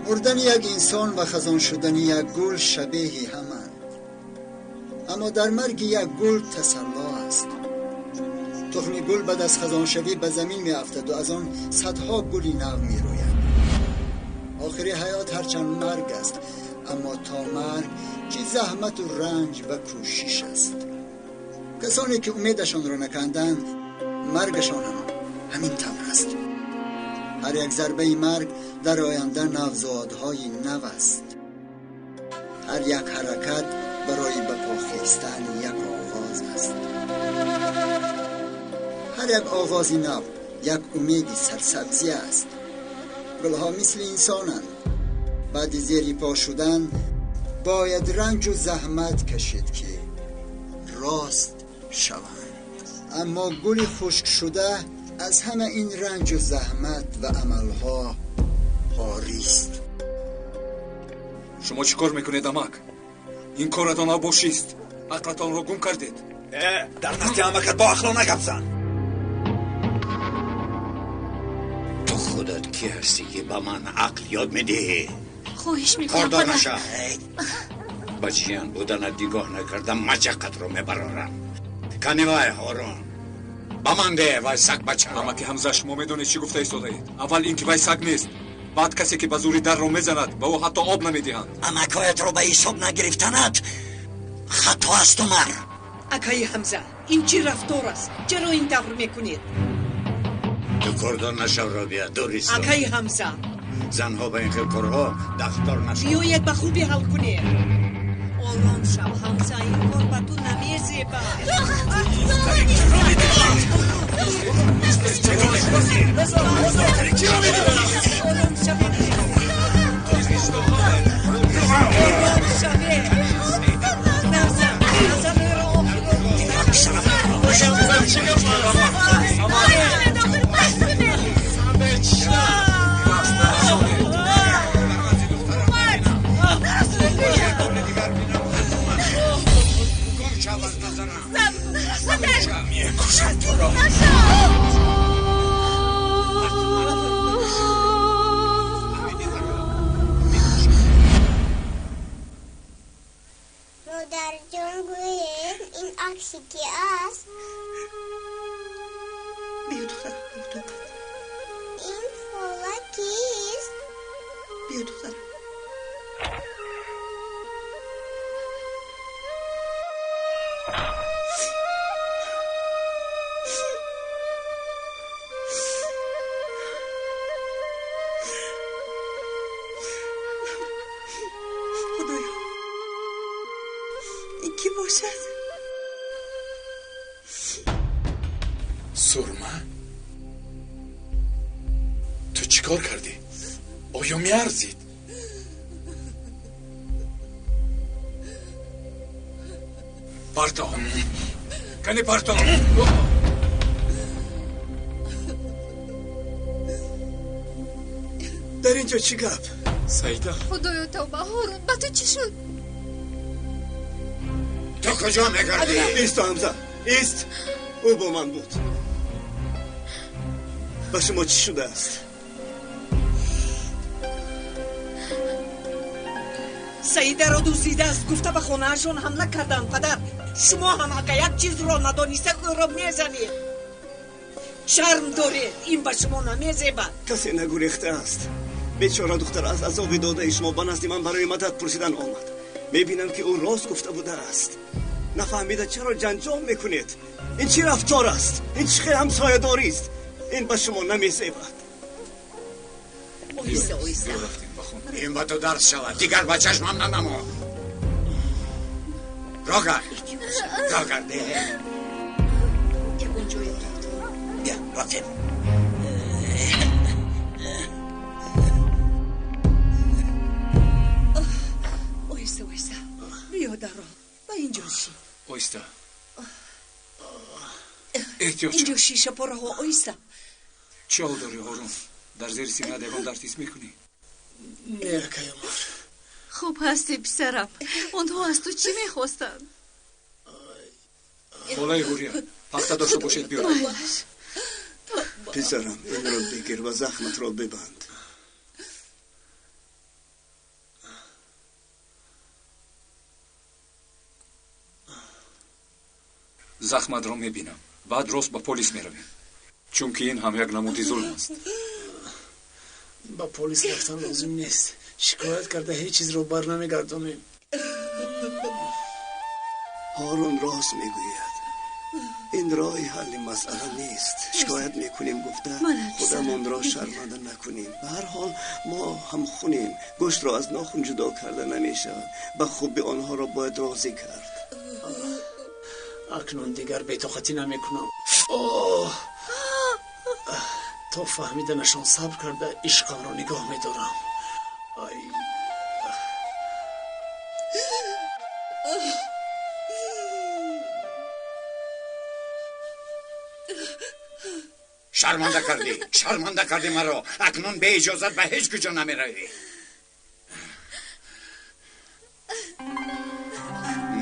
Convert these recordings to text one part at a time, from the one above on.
Мурдани як инсон ва хазон шудани як гул шабеҳи ҳаманд, аммо дар марги як гул тасалло аст. Тухми гул баъд аз хазоншавӣ ба замин меафтад ва аз он садҳо гули нав мерӯяд. Охири ҳаёт ҳарчанд марг аст, аммо то марг чӣ заҳмату ранҷ ва кӯшиш аст. Касоне ки умедашонро наканданд, маргашон ҳам ҳамин тавр аст. Ҳар як зарбаи марг дар оянда навзодҳои нав аст. Ҳар як ҳаракат барои ба по хестан як оғоз аст. Ҳар як оғози нав як умеди сарсабзӣ аст. Гулҳо мисли инсонанд. Баъди зери по шудан бояд ранҷу заҳмат кашид, ки рост шаванд. Аммо гули хушкшуда аз ҳама ин ранҷу заҳмат ва амалҳо хорист. Шумо чӣ кор мекунед, амак? Ин коратон авбошист. Ақлатонро гум кардед. Дар назди амакат бо ақлона гап зан. Ту худат кӣ ҳастӣ, ки ба ман ақл ёд медиҳӣ? Хоҳиш мекунам. Кордор наша. Ба ҷиян буданат нигоҳ накардам, маҷаққатро мебарорам. Кани вай, Ҳорун, ба ман де вай саг бачаро. Амаки Ҳамза, шумо медонед чӣ гуфта истодаед? Аввал ин ки вай саг нест, баъд касе ки ба зӯри дарро мезанад, ба ӯ ҳатто об намедиҳанд. Амакҳоятро ба ҳисоб нагирифтанат хато аст, Умар. Акаи Ҳамза, ин чӣ рафтор аст? Чаро ин тавр мекунед? Ту кордор нашав, Робия, дур исто. Акаи Ҳамза, занҳо ба ин хел корҳо дахлдор нашаванд. Биёед ба хубӣ ҳал кунем. Ором шав, Ҳамза, ин кор ба ту намезебад. Ором шавед. Ором шавед. Назан, назан ӯро Мекушам туро. Модарҷон, гӯед, ин акси кӣ аст? Биё, духтарам, ба утоқат. Ин хола кист? Биё, духтарам. Худоё, ин кӣ бошад? Сурма, ту чӣ кор кардӣ? Оё меарзид? Парто, кани парто. Дар ин ҷо чӣ гап? Саида. Худоё, тавба. Ҳорун, ба ту чӣ шуд? Ту куҷо мегардӣ? Исто, Ҳамза, ист. Ӯ бо ман буд. Ба шумо чӣ шудааст? Саидаро дуздидааст гуфта ба хонаашон ҳамла карданд, падар. Шумо ҳам ака як чизро надониста ӯро мезанед. Шарм доред, ин ба шумо намезебад. Касе нагурехтааст. Бечора духтар аз азоби додаи шумо ба назди ман барои мадад пурсидан омад. Мебинам, ки ӯ рост гуфта будааст. Нафаҳмида чаро ҷанҷол мекунед? Ин чӣ рафтор аст? Ин чӣ хел ҳамсоядорист? Ин ба шумо намезебад. Оҳиста, оҳиста. Ин ба ту дарс шавад, дигар ба чашмам нанамо. Рогард, рогард. Ягон ҷое рафт. Бия, рафтем. Оҳиста, оҳиста. Биё, даро, ба инҷо ши. Оҳиста, эҳтиёт. Инҷо шишапораҳо, оҳиста. Чӣ ҳол дорӣ, Ҳорун? Дар зери синаат ягон дард ҳис мекунӣ? Не, акай Умар. Хуб ҳастӣ, писарам? Онҳо аз ту чӣ мехостанд? Холаи Ҳурия, пахта дошта бошед, биёред. Майлаш. Писарам, инро бигир ва захматро бибанд. Захматро мебинам. Баъд рост ба полис меравем. Чунки ин ҳам як намуди зулм аст. Ба полис рафтан лозим нест. Шикоят карда ҳеҷ чизро бар намегардонем. Ҳорун рост мегӯяд. Ин роҳи ҳалли масъала нест. Шикоят мекунем гуфта худамонро шарманда накунем. Ба ҳар ҳол мо ҳамхунем. Гӯштро аз нохун ҷудо карда намешавад. Ба хуби онҳоро бояд розӣ кард. Акнун дигар бетоқатӣ намекунам. Оҳ! То фаҳмиданашон сабр карда ишқамро нигоҳ медорам. Ай! Шарманда кардӣ, шарманда кардӣ маро. Акнун бе иҷозат ба ҳеҷ куҷо намеравӣ.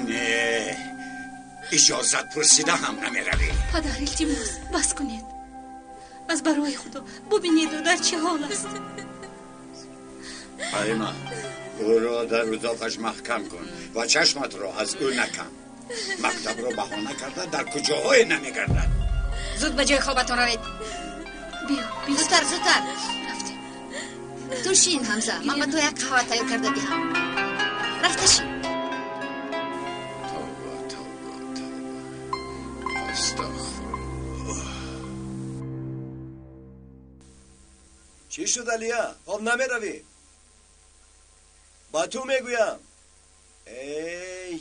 Не, иҷозат пурсида ҳам намеравӣ. Падар, илтимос, бас кунед. Аз барои Худо бубинед ӯ дар чӣ ҳол аст. Ҳалима, ӯро дар утоқаш маҳкам кун ва чашматро аз ӯ накан. Мактабро баҳона карда дар куҷоҳое намегардад. Зуд ба ҷои хобатон равед. Биё, биё. Зудтар, зудтар. Рафтем. Ту шин, Ҳамза. Ман ба ту як қаҳва тайёр карда диҳам. Рафта шин. Тавба, тавба, тавба. Астағфируллоҳ. Чӣ шуд, Алия? Хоб намеравӣ? Ба ту мегӯям. Эй!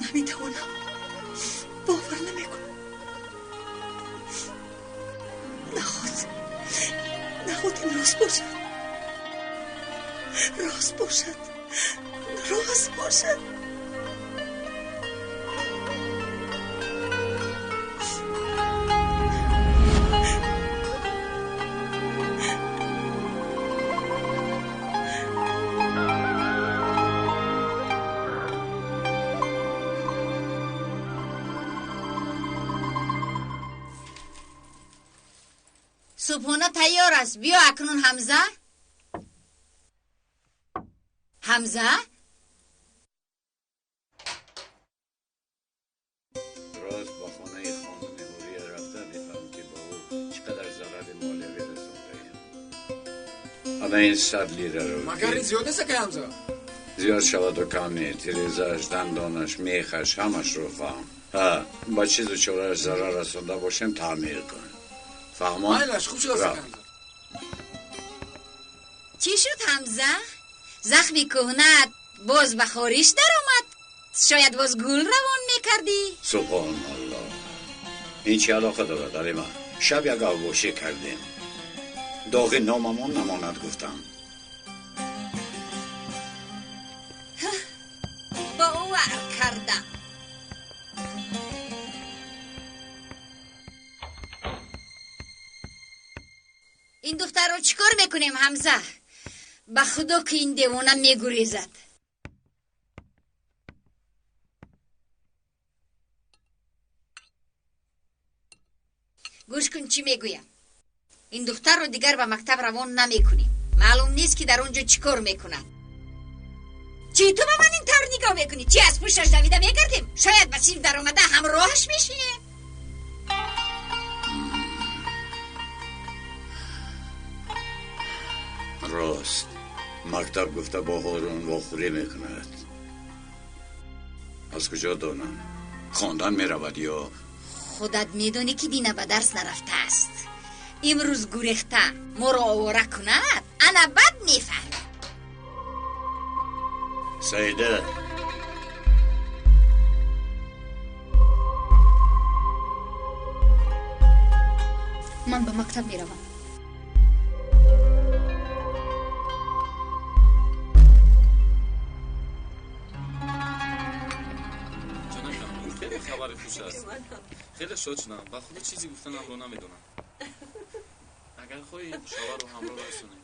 Наметавонам. Бовар намекунам. Наход. Наход ин рост бошад. Рост бошад. Рост бошад. Субҳона тайёр аст. Биё акнун, Ҳамза. Ҳамза? Рост ба хонаи хонуми Ҳурия рафта мефаҳмам, ки ба ӯ чӣ қадар зарари молиявӣ расондаем. Ана ин 100 лираро. Магар ин зиёд нест, акай Ҳамза? Зиёд шаваду кам не. Тирезааш, дандонаш, мехаш ҳамашро фаҳм. Ҳа, ба чизу чорааш зарар расонда бошем, таъмир кун. Фаҳмон? Майлаш, хуб шудааст, акай Ҳамза. Чӣ шуд, Ҳамза? Захми кӯҳнат боз ба хориш даромад? Шояд боз гул равон мекардӣ? Субҳоналлоҳ. Ин чӣ алоқа дорад, Алима? Шаб як авбошӣ кардем. Доғи номамон намонад гуфтам. Бовар кардам. Ин духтарро чӣ кор мекунем, Ҳамза? Ба Худо ки ин девона мегурезад. Гӯш кун, чӣ мегӯям. Ин духтарро дигар ба мактаб равон намекунем. Маълум нест, ки дар он ҷо чӣ кор мекунад. Чӣ ту ба ман ин тавр нигоҳ мекунӣ? Чӣ аз пушташ давида мегардем? Шояд ба синф даромада ҳамроҳаш мешинем. Рост, мактаб гуфта бо Ҳорун вохӯрӣ мекунад. Аз куҷо донам? Хондан меравад ё Худат медонӣ, ки Дина ба дарс нарафтааст. Имрӯз гурехта моро овора кунад, ана бад мефаҳмӣ. Саида, Ман ба мактаб меравам. Хеле хабари хуш аст. Хеле шод шудам. Ба худо чизе гуфтанамро намедонам. Агар хоҳӣ шавҳарро ҳамроҳ расонем.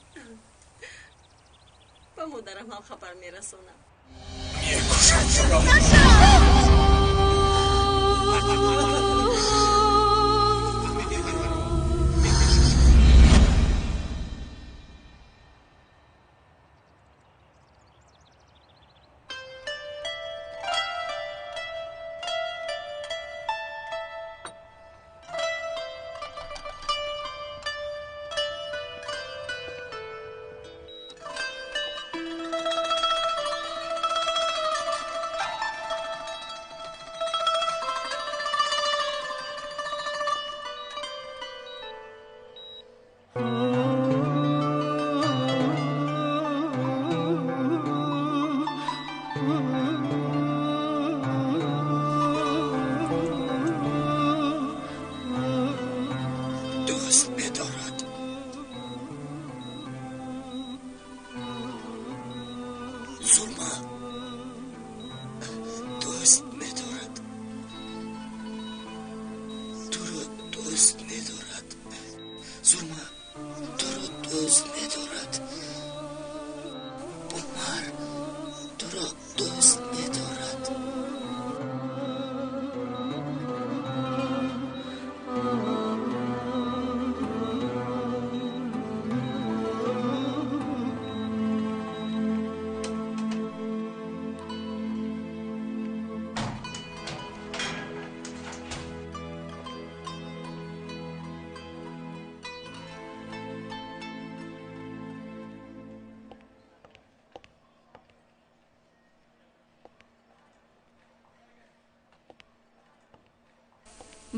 Ба модарам ҳам хабар мерасонам. Мекушам туро. Дӯст медорад. Зулма дӯст медорад. Туро дӯст медорад. Зулма туро дӯст медорад. Умар туро дӯст медорад.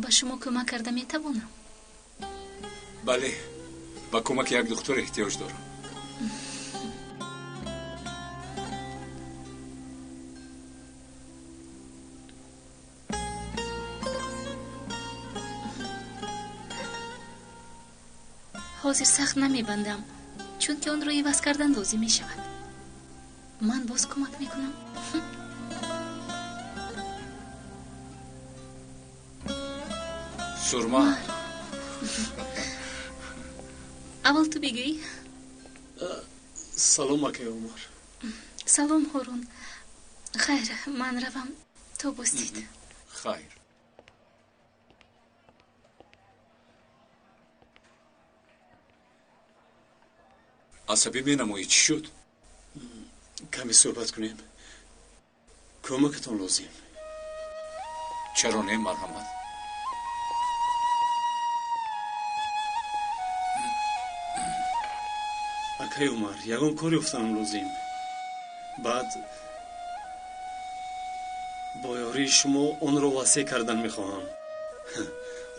Ба шумо кӯмак карда метавонам? Бале, ба кӯмаки як духтур эҳтиёҷ дорам. Ҳозир сахт намебандам, чунки онро иваз кардан лозим мешавад. Ман боз кӯмак мекунам. Сурма. Аввал ту бигӯӣ. Салом, акай Умар. Салом, Ҳорун. Хайр, ман равам. То боздид. Хайр. Асабӣ менамоӣ, чӣ шуд? Каме суҳбат кунем. Кӯмакатон лозим. Чаро не, марҳамат. Акай Умар, ягон кор ёфтанам лозим. Баъд бо ёрии шумо онро васеъ кардан мехоҳам.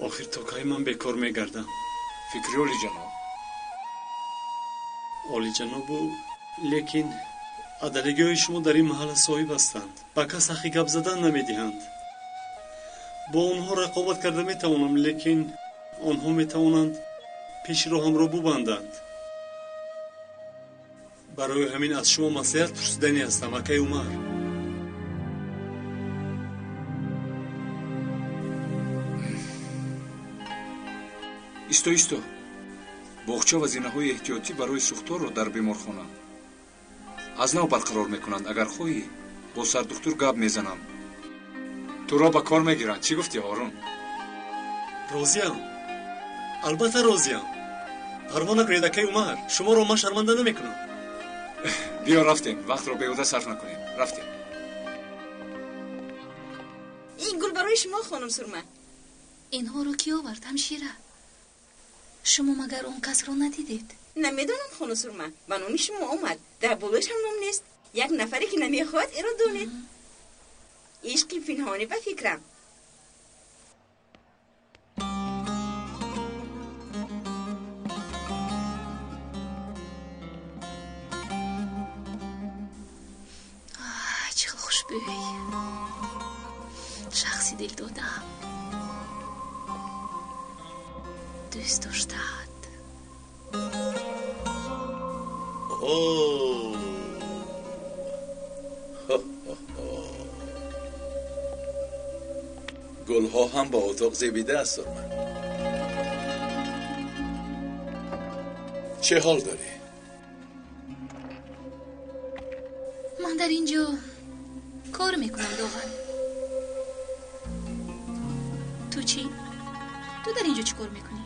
Охир то кай ман бекор мегардам? Фикри олиҷаноб. Олиҷанобу, лекин адалигиҳои шумо дар ин маҳалла соҳиб ҳастанд. Ба кас ҳаққи гап задан намедиҳанд. Бо онҳо рақобат карда метавонам, лекин онҳо метавонанд пеши роҳамро бубанданд. Барои ҳамин аз шумо маслиҳат пурсидани ҳастам, акай Умар. Исто, исто. Боғча ва зинаҳои эҳтиётӣ барои сӯхторро дар беморхона аз нав барқарор мекунанд. Агар хоҳӣ, бо сардухтур гап мезанам. Туро ба кор мегиранд. Чӣ гуфтӣ, Ҳорун? Розиям. Албатта розиям. Парво накунед, акай Умар. Шуморо ман шарманда намекунам. Биё рафтем, вақтро беҳуда сарф накунем. Рафтем. Ин гул барои шумо, хонум Сурма. Инҳоро кӣ овард, ҳамшира? Шумо магар он касро надидед? Намедонам, хонум Сурма. Ба номи шумо омад. Дар болояш ҳам ном нест. Як нафаре ки намехоҳад эро донед. Ишқи пинҳонӣ ба фикрам. Чӣ хушбӯй. Шахси дилдодаам. дӯст доштаат. Гулҳо ҳам ба отоқ зебида аст, Сурма. Чӣ ҳол дорӣ? Ман дар ин ҷо кор мекунам, Доған. Ту чӣ? Ту дар ин ҷо чӣ кор мекунӣ?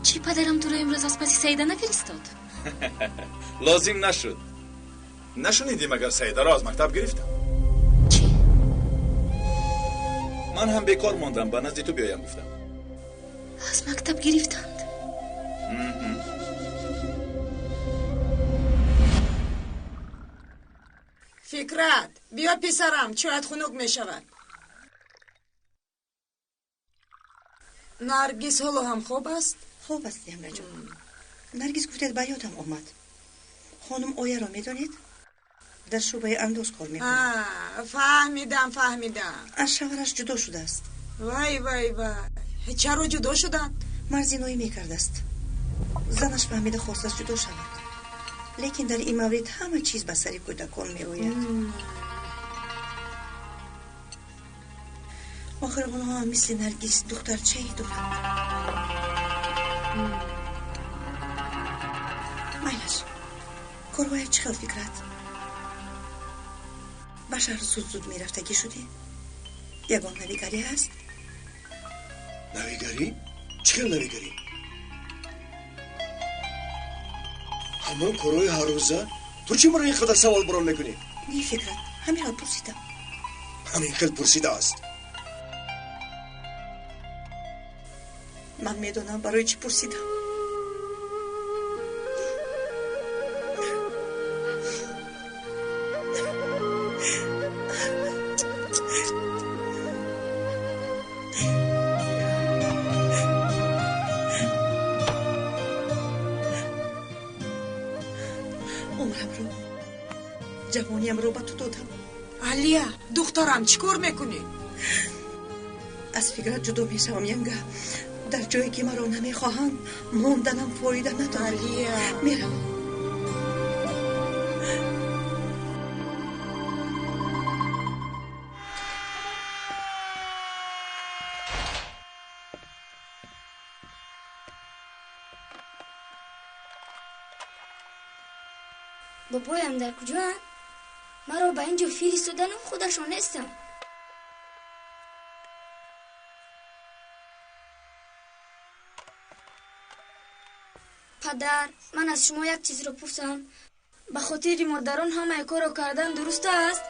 Чӣ падарам туро имрӯз аз паси Саида нафиристод? Лозим нашуд. Нашунидӣ, магар Саидаро аз мактаб гирифтам? Чӣ? Ман ҳам бекор мондам, ба назди ту биёям гуфтам. Аз мактаб гирифтанд? Фикрат, биё писарам, чоят хунук мешавад. Наргиз ҳоло ҳам хоб аст? Хоб аст, Ямраҷон. Наргиз гуфтед, ба ёдам омад. Хонум Ояро медонед? Дар шӯъбаи андоз кор мекунад. Фаҳмидам, фаҳмидам. Аз шавҳараш ҷудо шудааст. Вай, вай, вай. Чаро ҷудо шуданд? Мард зиноӣ мекардааст. Занаш фаҳмида хостааст ҷудо шавад. Лекин дар ин маврид ҳама чиз ба сари кӯдакон меояд. Охир онҳо ҳам мисли Наргиз духтарчае доранд. Майлаш, корҳоя чӣ хел, Фикрат? Ба шаҳр зуд-зуд мерафтагӣ шудӣ? Ягон навигарӣ ҳаст? Навигарӣ? Чӣ хел навигарӣ? Ҳамон корҳои ҳаррӯза? Ту чӣ маро ин қадар саволборон мекунӣ? Не, Фикрат, ҳаминро пурсидам. Ҳамин хел пурсидааст. Ман медонам барои чӣ пурсидам. Умрамро, ҷавониямро ба ту додам. Алия, духтарам, чӣ кор мекунӣ? Аз Фикрат ҷудо мешавам, янга. Дар ҷое ки маро намехоҳанд, монданам фоида надорад. Алия, меравам. Бобоям дар куҷоанд? Маро ба ин ҷо фиристодану худашон нестанд. Падар, ман аз шумо як чизро пурсам. Ба хотири модарон ҳамаи корро кардан дуруст аст?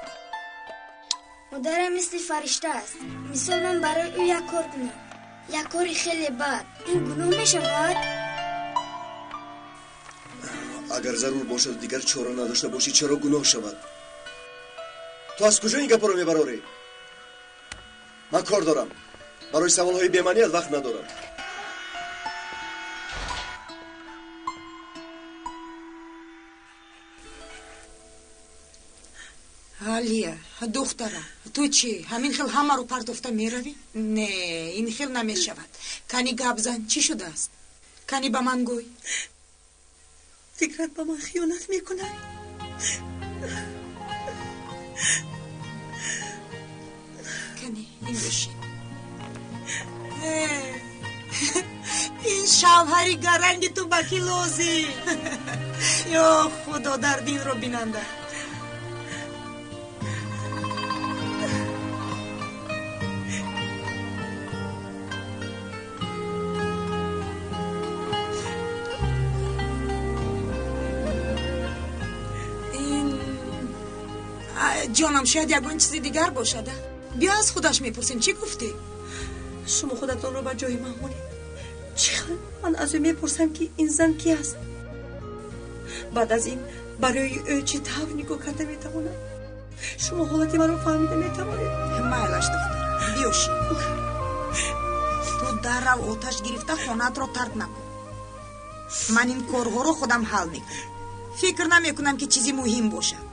Модарам мисли фаришта аст. Мисол, ман барои ӯ як кор кунам. Як кори хеле бад. Ин гуноҳ мешавад? Агар зарур бошад, дигар чора надошта бошӣ, чаро гуноҳ шавад? Ту аз куҷо ин гапро мебарорӣ? Ман кор дорам. Барои саволҳои бемаъният вақт надорам. Алия, духтарам, ту чӣ? Ҳамин хел ҳамаро партофта меравӣ? Не, ин хел намешавад. Кани гап зан, чӣ шудааст? Кани ба ман гӯй. Фикрат ба ман хиёнат мекунад. Кани, ин бишин. Ин шавҳари гаранги ту ба кӣ лозим? Ё Худо, дарди инро бинанда. Ҷонам, шояд ягон чизи дигар бошад. Биё аз худаш мепурсем, чӣ гуфтӣ? Шумо худатонро ба ҷои ман монед. Чӣ хел ман аз ӯ мепурсам, ки ин зан ки аст? Баъд аз ин барои ӯ чӣ тавр нигоҳ карда метавонам? Шумо ҳолати маро фаҳмида метавонед? Майлаш, духтарам, биё шин. Ту даррав оташ гирифта хонаатро тарк накун. Ман ин корҳоро худам ҳал мекунам. Фикр намекунам, ки чизи муҳим бошад.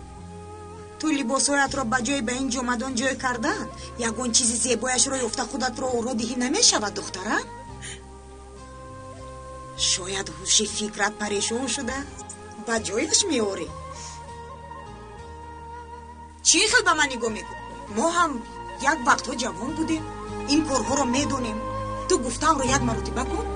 Ту либосҳоятро ба ҷои ба ин ҷомадон ҷой кардан, ягон чизи зебояшро ёфта худатро оро диҳӣ намешавад, духтарам? Шояд ҳуши фикрат парешон шудааст, ба ҷояш меорӣ. Чӣ хел ба ман нигоҳ мекунӣ? Мо ҳам як вақтҳо ҷавон будем, ин корҳоро медонем. Ту гуфтаамро як маротиба кун.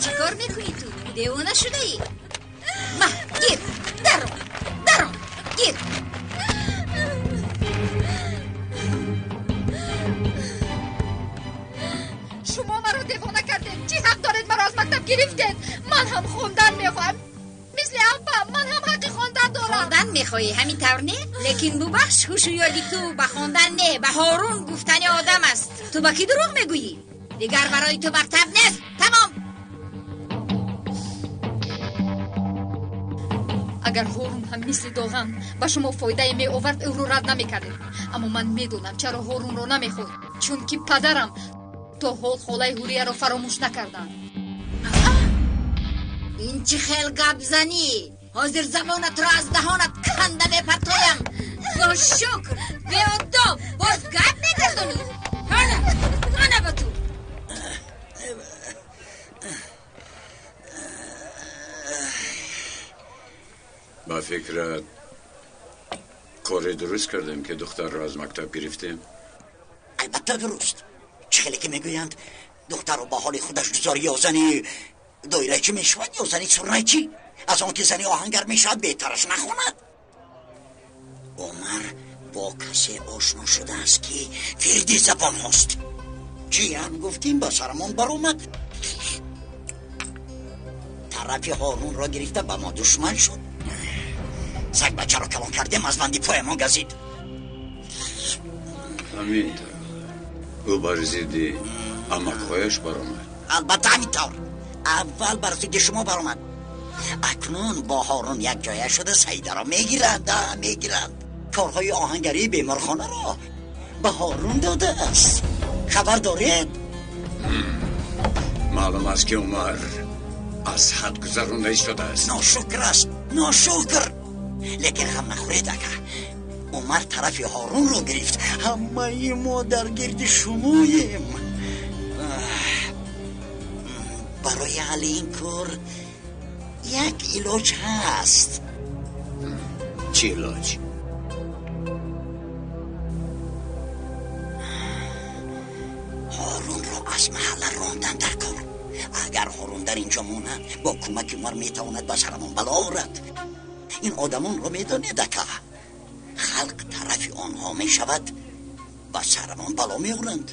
Чӣ кор мекунӣ ту? Девона шудаӣ? Ма, гир, даро, даро, гир. Шумо маро девона кардед. Чӣ ҳақ доред маро аз мактаб гирифтед? Ман ҳам хондан мехоҳам. Мисли апа, ман ҳам ҳаққи хондан дорам. Хондан мехоҳӣ, ҳамин тавр не? Лекин бубахш, ҳушу ёди ту ба хондан не, ба Ҳорун гуфтани одам аст. Ту ба кӣ дурӯғ мегӯӣ? Дигар барои ту мактаб нест. Тамом. Агар Ҳорун ҳам мисли Доған ба шумо фоидае меовард, ӯро рад намекардед. Аммо ман медонам чаро Ҳорунро намехоҳед. Чунки падарам то ҳол холаи Ҳурияро фаромӯш накарданд. Ин чӣ хел гапзанӣ? Ҳозир забонатро аз даҳонат канда мепартоям. Ношукр, беодоб, боз гап мегардонӣ? Ҳана, ҳана ба ту. Ба фикрат кори дуруст кардем ки духтарро аз мактаб гирифтем? Албатта дуруст. Чӣ хеле ки мегӯянд, духтарро ба ҳоли худаш гузор, ё зани доирачӣ мешавад, ё зани сурнайчӣ. Аз он ки зани оҳангар мешавад, беҳтараш нахонад. Умар бо касе ошно шудааст ки фирди забонҳост. Ҷиян гуфтим, ба сарамон баромад. Тарафи Ҳорунро гирифта ба мо душман шуд. Саг бачаро калон кардем, аз банди поямон газид. Ҳамин тавр. Ӯ бар зидди амакҳояш баромад. Албатта ҳамин тавр. Аввал бар зидди шумо баромад. Акнун бо Ҳорун якҷоя шуда Саидаро мегиранд, мегиранд. Корҳои оҳангарии беморхонаро ба Ҳорун додааст. Хабар доред? Маълум аст ки Умар аз ҳад гузаронда истодааст. Ношукр аст, ношукр. Лекин ғам нахӯред, ака. Умар тарафи Ҳорунро гирифт. Ҳамаи мо дар гирди шумоем. Барои ҳалли ин кор як илоҷ ҳаст. Чӣ илоҷ? Ҳорунро аз маҳалла рондан дар кор. Агар Ҳорун дар инҷо монад, бо кӯмаки Умар метавонад ба сарамон бало орад. Ин одамонро медонед, ака. Халқ тарафи онҳо мешавад, ба сарамон бало меоранд.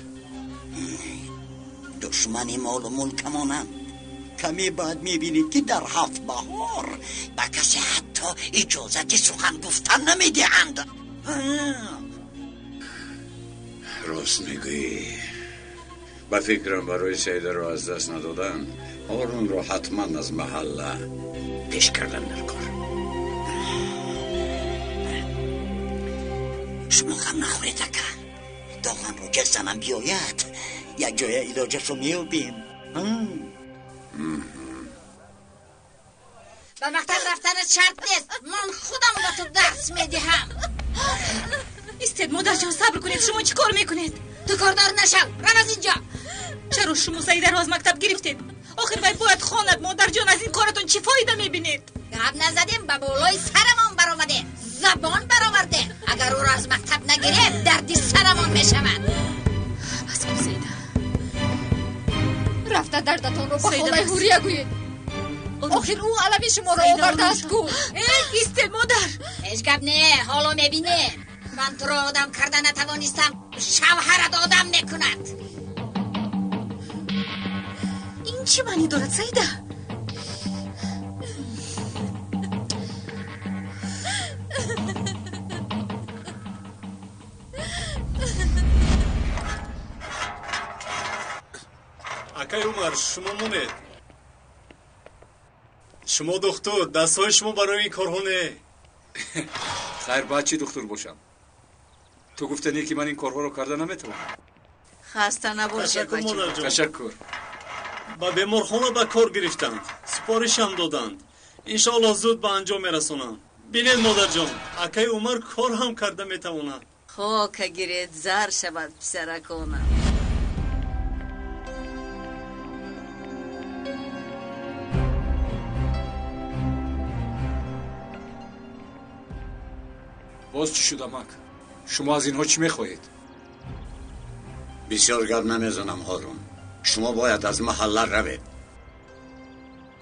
Душмани молу мулкамонанд. Каме баъд мебинед ки дар ҳафт баҳор ба касе ҳатто иҷозати сухан гуфтан намедиҳанд. Рост мегӯӣ. Ба фикрам барои Саидаро аз даст надодан, Ҳорунро ҳатман аз маҳалла пеш кардан дар кор. Шумо ғам нахӯред, ака. Доғанро ҷаз занам биёяд, як ҷоя илоҷашро меёбем. Ба мактаб рафтанат шарт нест. Ман худам ба ту дарс медиҳам. Истед, модарҷон, сабр кунед. Шумо чӣ кор мекунед? Ту кордор нашав, рав аз инҷо. Чаро шумо Саидаро аз мактаб гирифтед? Охир вай бояд хонад. Модарҷон, аз ин коратон чӣ фоида мебинед? Гап назадем, ба болои сарамон баромадем, забон баровардем. Агар ӯро аз мактаб нагирем, дарди сарамон мешавад. Бас кун, Саида. Рафта дардатонро ба холаи Ҳурия гӯед. Охир ӯ алами шуморо овардааст ку. Истед, модар. Ҳеҷ гап не, ҳоло мебинем. Ман туро одам карда натавонистам, шавҳарат одам мекунад. Ин чӣ маънӣ дорад, Саида? Акай Умар, шумо монед. Шумо духтур, дастҳои шумо барои ин корҳо не. Хайр, баъд чӣ духтур бошам? Ту гуфтанӣ ки ман ин корҳоро карда наметавонам. Хаста набошед, бача. Ташаккур. Ба беморхона ба кор гирифтанд, супоришам доданд. Иншоаллоҳ зуд ба анҷом мерасонам. Бинед, модарҷон, акаи Умар кор ҳам карда метавонад. Хока гиред, зар шавад писараконам. Боз чӣ шуд, амак? Шумо аз инҳо чӣ мехоҳед? Бисёр гап намезанам, Ҳорун. Шумо бояд аз маҳалла равед.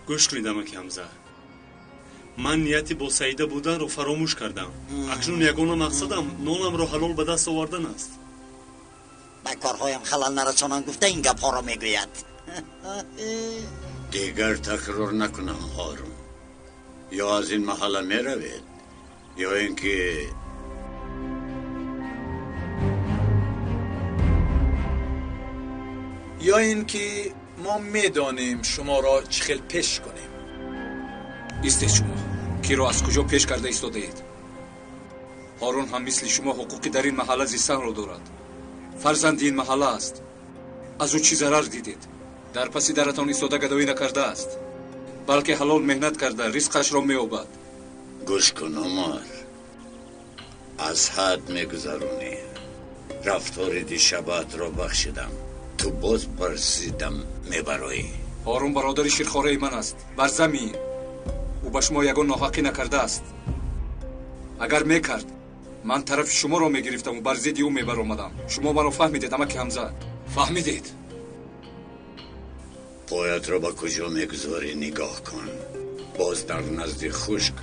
Гӯш кунед, амаки Ҳамза. Ман нияти бо Саида буданро фаромӯш кардам. Акнун ягона мақсадам нонамро ҳалол ба даст овардан аст. Ба корҳоям халал нарасонам гуфта ин гапҳоро мегӯяд. Дигар такрор накунам, Ҳорун. Ё аз ин маҳалла меравед, ё ин ки ё ин ки мо медонем шуморо чӣ хел пеш кунем. Истед, шумо киро аз куҷо пеш карда истодаед? Ҳорун ҳам мисли шумо ҳуқуқи дар ин маҳалла зистанро дорад. Фарзанди ин маҳалла аст. Аз ӯ чӣ зарар дидед? Дар паси даратон истода гадоӣ накардааст, балки ҳалол меҳнат карда ризқашро меёбад. Гӯш кун, Умар, аз ҳад мегузаронӣ. Рафтори дишабаатро бахшидам, ту боз бар зиддам мебароӣ. Ҳорун бародари ширхораи ман аст. Бар замин ӯ ба шумо ягон ноҳақӣ накардааст. Агар мекард, ман тарафи шуморо мегирифтаму бар зидди ӯ мебаромадам. Шумо маро фаҳмидед, амаки Ҳамза? Фаҳмидед? Поятро ба куҷо мегузорӣ нигоҳ кун. Боз дар назди хушк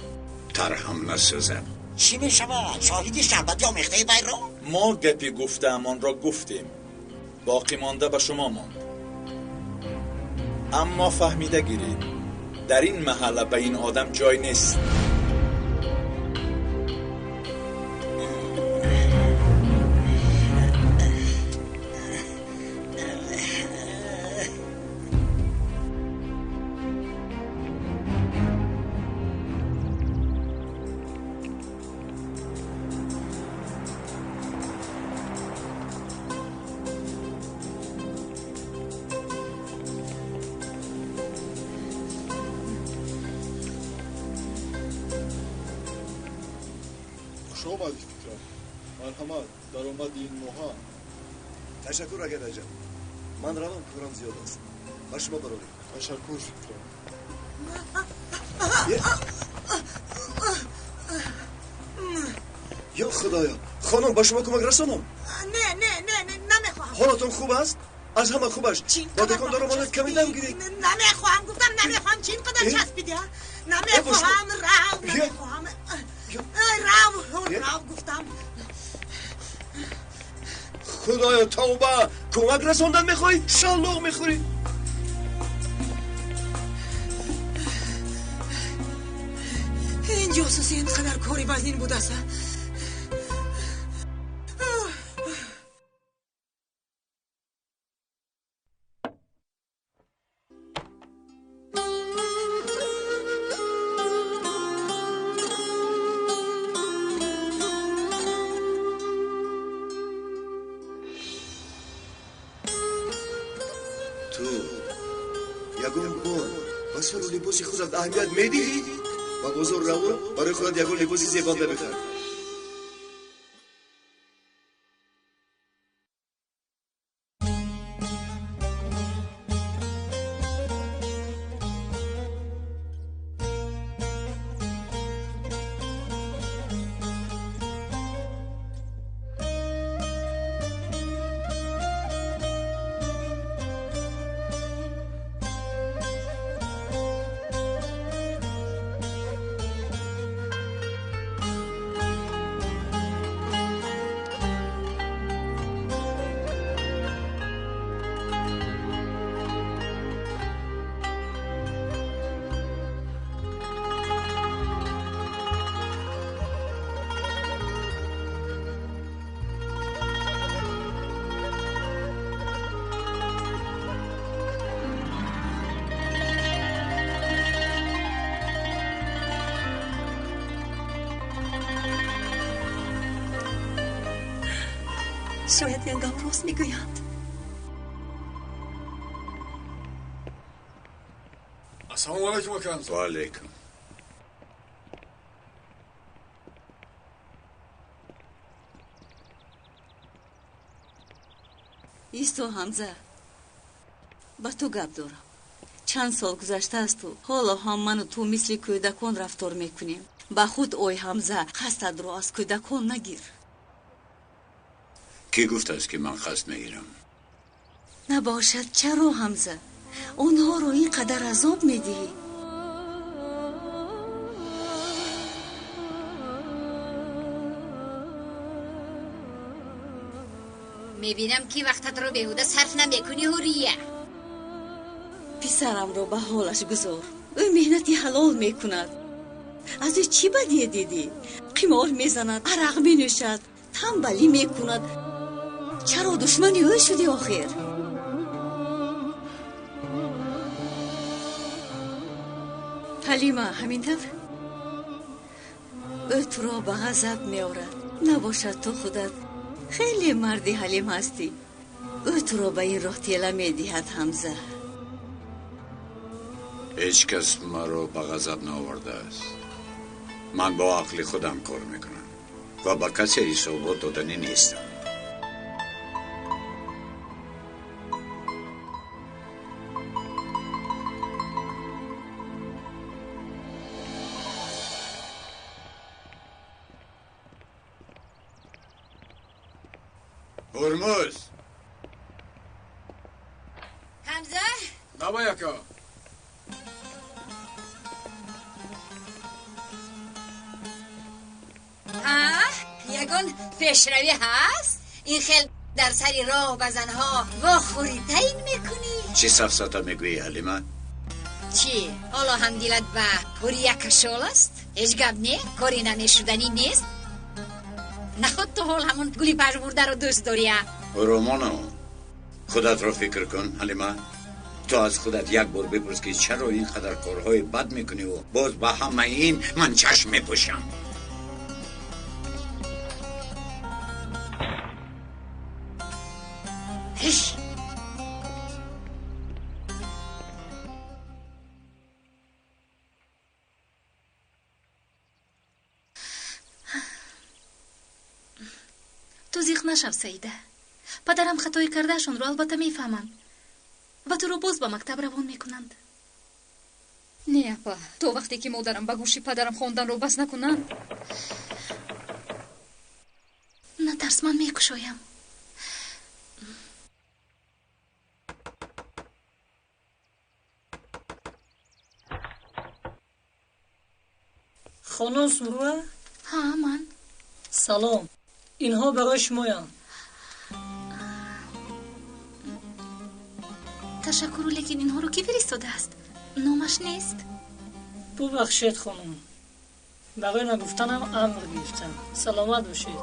тарҳам насӯзад. Чӣ мешавад? Шоҳиди шарбати омехтаи вайро? Мо гапи гуфтаамонро гуфтем, боқӣ монда ба шумо монд. Аммо фаҳмида гиред, дар ин маҳалла ба ин одам ҷой нест. Ташаккур, ака Раҷаб. Ман равам, корам зиёд аст. Ба шумо барорем. Ташаккур, Фикрам. Ё Худоё, хонум, ба шумо кӯмак расонам? Не, не, не, не, намехоҳам. Ҳолатон хуб аст? Аз ҳама хубаш. Ба дукондор омадед, каме дам гиред. Намехоҳам, гуфтам намехоҳам. Чӣ ин қадар часпидӣ? Намехоҳам, рав, намехоҳам. Рав, рав гуфтам. Худоё, тавба! Кӯмак расондан мехоҳӣ? Шаллоқ мехӯрӣ. Ин ҷосуси ин қадар кори вазнин будааст. Ту ягон бор ба сару либоси худат аҳамият медиҳӣ? Ба бозор раву, барои худат ягон либоси зебанда бихар. Шояд янгам рост мегӯянд. Ассалому алайкум, ака Ҳамза. Ва алайкум. Исто, Ҳамза, ба ту гап дорам. Чанд сол гузаштаасту ҳоло ҳам ману ту мисли кӯдакон рафтор мекунем. Ба худ ой, Ҳамза, қасдатро аз кӯдакон нагир. Кӣ гуфтааст, ки ман қасд мегирам? Набошад, чаро, Ҳамза, онҳоро ин қадар азоб медиҳӣ? Мебинам, ки вақтатро беҳуда сарф намекунӣ, Ҳурия. Писарамро ба ҳолаш гузор. Ӯ меҳнати ҳалол мекунад. Аз ӯ чӣ бадие дидӣ? Қимор мезанад, арақ менӯшад, танбалӣ мекунад. Чаро душмани ӯ шудӣ охир? Ҳалима, ҳамин тавр ӯ туро ба ғазаб меорад. Набошад, ту худат хеле марди ҳалим ҳастӣ. Ӯ туро ба ин роҳ тела медиҳад, Ҳамза. Ҳеҷ кас маро ба ғазаб наовардааст. Ман бо ақли худам кор мекунам ва ба касе ҳисобот доданӣ нестам. Ҳурмуз! Ҳамза? Давай, ака. Ягон пешравӣ ҳаст? Ин хел дар сари роҳ ба занҳо вохӯрӣ таъин мекунӣ? Чӣ сафсата мегӯӣ, Ҳалима? Чӣ, ҳоло ҳам дилат ба Ҳурия кашол аст? Ҳеҷ гап не, кори намешуданӣ нест. Наход ту ҳол ҳамон гули пажмурдаро дӯст дорӣ? Ромоно, худатро фикр кун, Ҳалима. Ту аз худат як бор бипурс, ки чаро ин қадар корҳои бад мекуниву боз ба ҳамаи ин ман чашм мепӯшам. Ту зиқ нашав, Саида. Падарам хатои кардаашонро албатта мефаҳманд ва туро боз ба мактаб равон мекунанд. Не, апа, то вақте ки модарам ба гӯши падарам хонданро бас накунанд. Натарс, ман мекушоям. Хонум Суруа? Ҳа, ман. Салом. Инҳо барои шумоянд. Ташаккуру, лекин инҳоро кӣ фиристодааст? Номаш нест. Бубахшед, хонум. Барои нагуфтанам амр гирифтам. Саломат бошед.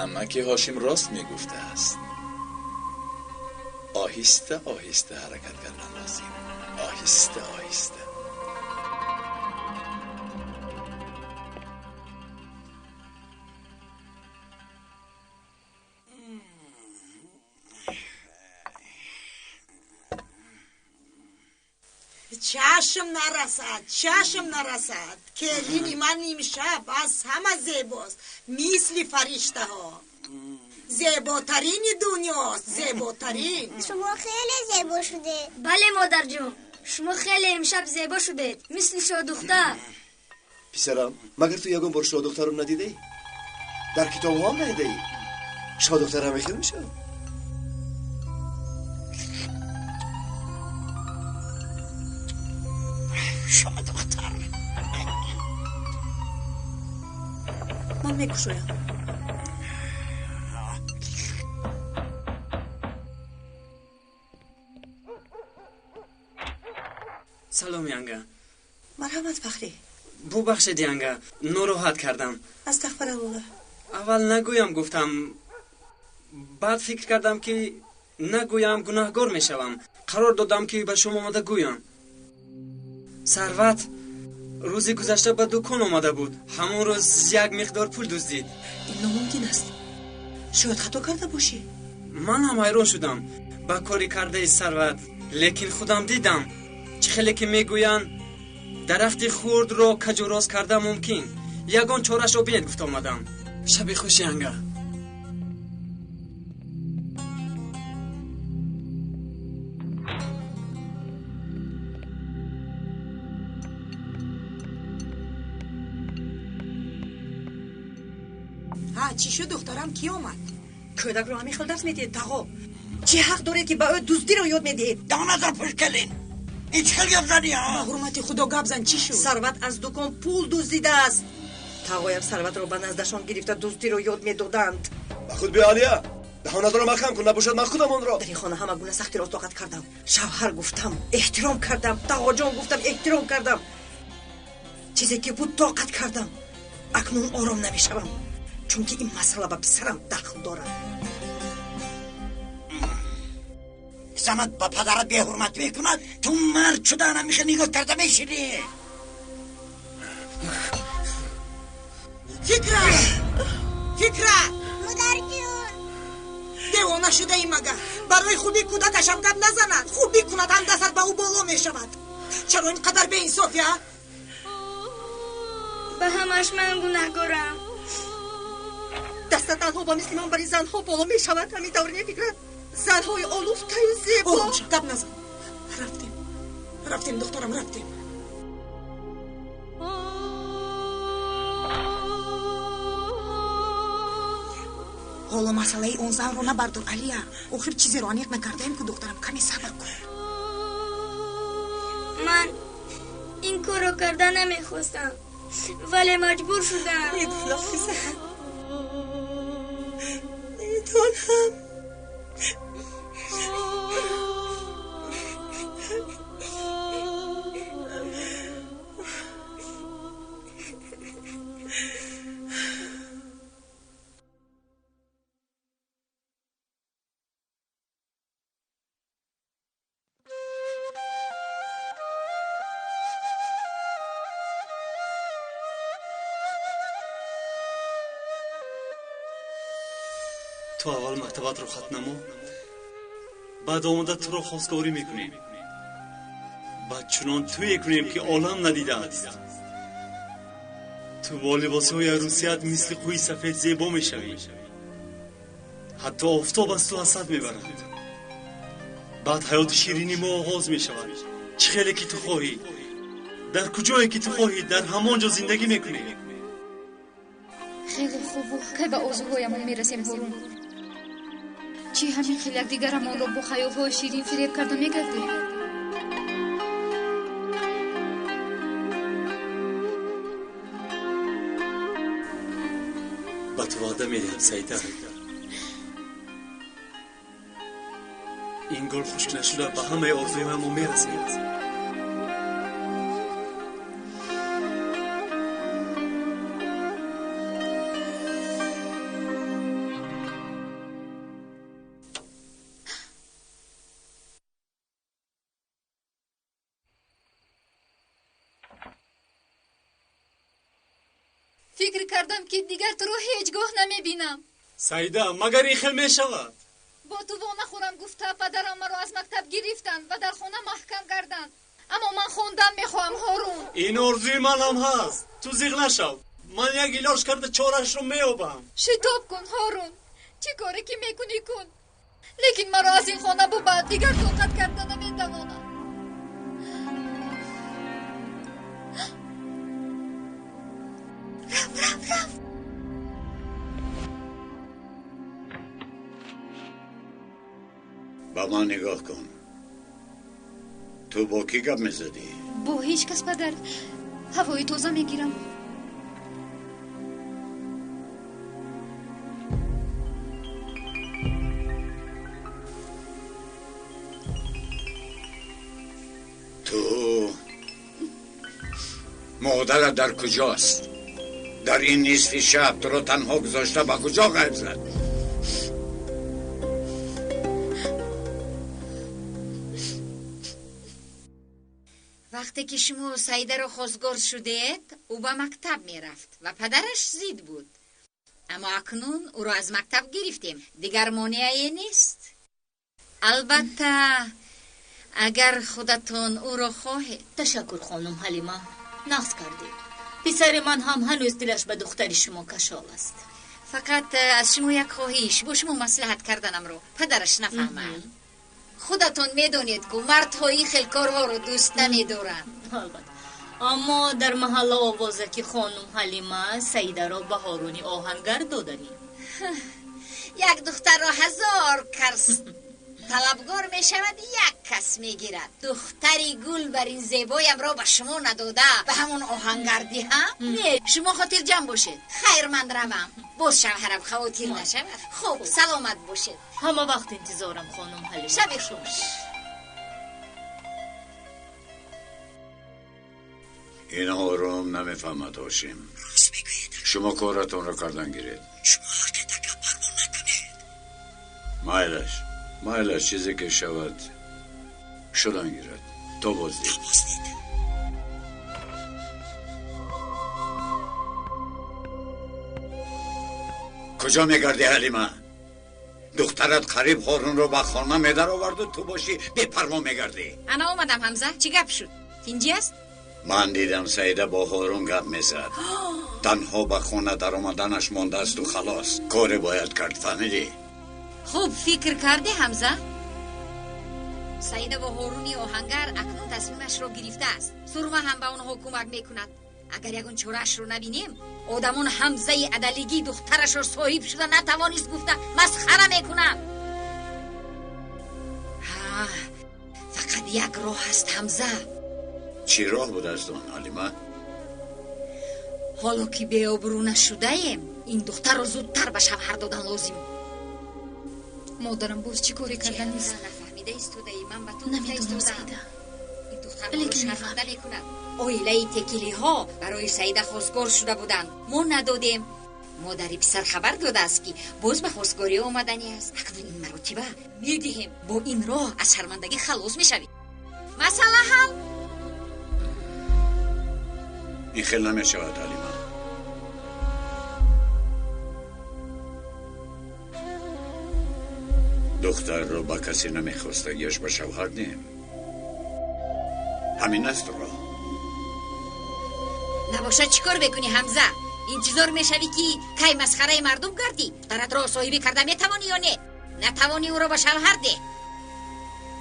Амаки Ҳошим рост мегуфтааст. Оҳиста оҳиста ҳаракат кардан лозим. Оҳиста оҳиста. Чашм нарасад, чашм нарасад. Келини ман имшаб аз ҳама зебост, мисли фариштаҳо. Зеботарини дунёст, зеботарин. Шумо хеле зебо шудед. Бале, модарҷон, шумо хеле имшаб зебо шудед, мисли шоҳдухтар. Писарам, магар ту ягон бор шоҳдухтарро надидаӣ? Дар китобҳо ҳам надидаӣ? Шоҳдухтар ҳамин хел мешавад? Шоҳдухтар. Ман мекушоям. Салом, янга. Марҳамат, Фахрӣ. Бубахшед янга, нороҳат кардам. Астағфируллоҳ. Аввал нагӯям гуфтам, баъд фикр кардам ки нагӯям гунаҳгор мешавам. Қарор додам ки ба шумо омада гӯям. Сарват рӯзи гузашта ба дукон омада буд. Ҳамон рӯз як миқдор пул дуздид. Ин номумкин аст. Шояд хато карда бошӣ. Ман ҳам ҳайрон шудам ба кори кардаи Сарват, лекин худам дидам. Чӣ хеле ки мегӯянд, дарахти хурдро каҷу рост карда мумкин. Ягон чорашро бинед гуфта омадам. Шаби хуш янга. Ҳа, чӣ шуд духтарам, кӣ омад? Кӯдакро ҳамин хел дарс медиҳед тағо. Чӣ ҳақ доред ки ба ӯ дуздиро ёд медиҳед? Даҳонатро пӯш калин. Ин чӣ хел гап занӣ, ҳа? Ба ҳурмати Худо гап зан, чӣ шуд? Сарват аз дукон пул дуздидааст. Тағоям Сарватро ба наздашон гирифта дуздиро ёд медоданд. Ба худ биё Алия. Даҳонатро маҳкам кун, набошад ман худам онро. Дар ин хона ҳама гуна сахтиро тоқат кардам. Шавҳар гуфтам, эҳтиром кардам, тағоҷон гуфтам, эҳтиром кардам. Чизе ки буд тоқат кардам. Акнун ором намешавам, чунки ин масъала ба писарам дахл дорад. Занат ба падарат беҳурмат мекунад, ту мард шуда ҳамеша нигоҳ карда мешинӣ. Фикра! Фикра! Модарҷон! Девона шудаи магар? Барои хуби кӯдакашам гап назанад. Хуб бикунад ҳам дастат ба ӯ боло мешавад. Чаро ин қадар беинсофӣ, а? Ба ҳамаш ман гунаҳгорам. Дастат танҳо ба мисли ман барои занҳо боло мешавад. Ҳамин тавр не, Фикра? Занҳои олуфтаю зебо. Ором шав, гап назан. Рафтем, рафтем духтарам, рафтем. Ҳоло масъалаи он занро набардор, Алия. Охир чизеро аниқ накардаем ку духтарам, каме сабр кун. Ман ин корро карда намехостам, вале маҷбур шудам. Медонам, писарам, медонам. Ту аввал мактабатро хат намо, баъд омода туро хостгорӣ мекунем. Баъд чунон тӯе кунем ки олам надидааст. Ту бо либосҳои арӯсият мисли қӯи сафед зебо мешавӣ. Ҳатто офтоб аз ту ҳасад мебарад. Баъд ҳаёти ширини мо оғоз мешавад. Чӣ хеле ки ту хоҳӣ, дар куҷое ки ту хоҳӣ, дар ҳамон ҷо зиндагӣ мекунӣ. Хеле хубу кай ба орзуҳоямон мерасем, Ҳорун? Чӣ ҳамин хел якдигарамонро бо хаёлҳои ширин фиреб карда мегардем? Ба ту ваъда медиҳам, Саида. Ин гул хушк нашуда ба ҳамаи орзуҳоямон мерасем. Фикр кардам ки дигар туро ҳеҷ гоҳ намебинам. Саида, магар ин хел мешавад? Бо ту во нахӯрам гуфта падарам маро аз мактаб гирифтанд ва дар хона маҳкам карданд. Аммо ман хондан мехоҳам, Ҳорун. Ин орзуи ман ҳам ҳаст. Ту зиқ нашав. Ман як илоҷ карда чорашро меёбам. Шитоб кун, Ҳорун. Чӣ коре ки мекунӣ кун. Лекин маро аз ин хона бубад, дигар тоқат карда наметавонам. Раф, раф, раф. Ба ман нигоҳ кун. Ту бо кӣ гап мезадӣ? Бо ҳеҷ кас, падар. Ҳавои тоза мегирам. Ту моро Модарат дар куҷост? Дар ин нисфи шаб туро танҳо гузошта ба куҷо ғайб зад? Вақте ки шумо Саидаро хостгор шудед, ӯ ба мактаб мерафт ва падараш зид буд. Аммо акнун ӯро аз мактаб гирифтем, дигар монеае нест. Албатта, агар худатон ӯро хоҳед. Ташаккур, хонум Ҳалима, нағз кардед. Писари ман ҳам ҳанӯз дилаш ба духтари шумо кашол аст. Фақат аз шумо як хоҳиш, бо шумо маслиҳат карданамро падараш нафаҳмад. Худатон медонед, ку мардҳо ин хел корҳоро дӯст намедоранд. Албатта. Аммо дар маҳалла овоза ки хонум Ҳалима Саидаро ба Ҳоруни оҳангар доданӣ. Як духтарро 1000 кас талабгор мешавад, як кас мегирад. Духтари гул бар ин зебоямро ба шумо надода, ба ҳамон оҳангар диҳам? Не, шумо хотирҷамъ бошед. Хайр, ман равам. Боз шавҳарам хавотир нашавад. Хуб, саломат бошед. Ҳама вақт интизорам, хонум Ҳалима. Шаби хуш. Ин ором намефаҳмад, Ҳошим. Шумо коратонро кардан гиред. Шумо ҳаққи такаббарро накунед. Майлаш, майлаш, чизе ки шавад шудан гирад. То боздид. Куҷо мегардӣ, Ҳалима? Духтарат қариб Ҳорунро ба хона медароварду ту бошӣ бепарво мегардӣ. Ана омадам, Ҳамза. Чӣ гап шуд? Тинҷӣ аст? Ман дидам Саида бо Ҳорун гап мезад. Танҳо ба хона даромаданаш мондаасту халос. Коре бояд кард, фаҳмидӣ? Хуб фикр кардӣ, Ҳамза? Саида бо Ҳоруни оҳангар акнун тасмимашро гирифтааст. Сурма ҳам ба онҳо кӯмак мекунад. Агар ягон чораашро набинем, одамон Ҳамзаи адалигӣ духтарашро соҳиб шуда натавонист гуфта масхара мекунанд. Ҳа, фақат як роҳ аст, Ҳамза. Чӣ роҳ будааст он, Ҳалима? Ҳоло ки беобрӯ нашудаем, ин духтарро зудтар ба шавҳар додан лозим. Модарам боз чӣ коре карданист? Нафаҳмида истодаӣ, ман ба ту намедонам, Саида. Ин духтар моро шарманда мекунад. Оилаи текилиҳо барои Саида хостгор шуда буданд. Мо надодем. Модари писар хабар додааст, ки боз ба хостгорӣ омаданӣ аст. Акнун ин маротиба медиҳем. Бо ин роҳ аз шармандагӣ халос мешавӣ. Масъала ҳал. Ин хел намешавад, Ҳалима. Духтарро ба касе намехостагиаш ба шавҳар диҳем. Ҳамин аст роҳ. Набошад, чӣ кор мекунӣ, Ҳамза? Интизор мешавӣ, ки кай масхараи мардум гардӣ? Духтаратро соҳибӣ карда метавонӣ ё не? Натавонӣ, ӯро ба шавҳар деҳ.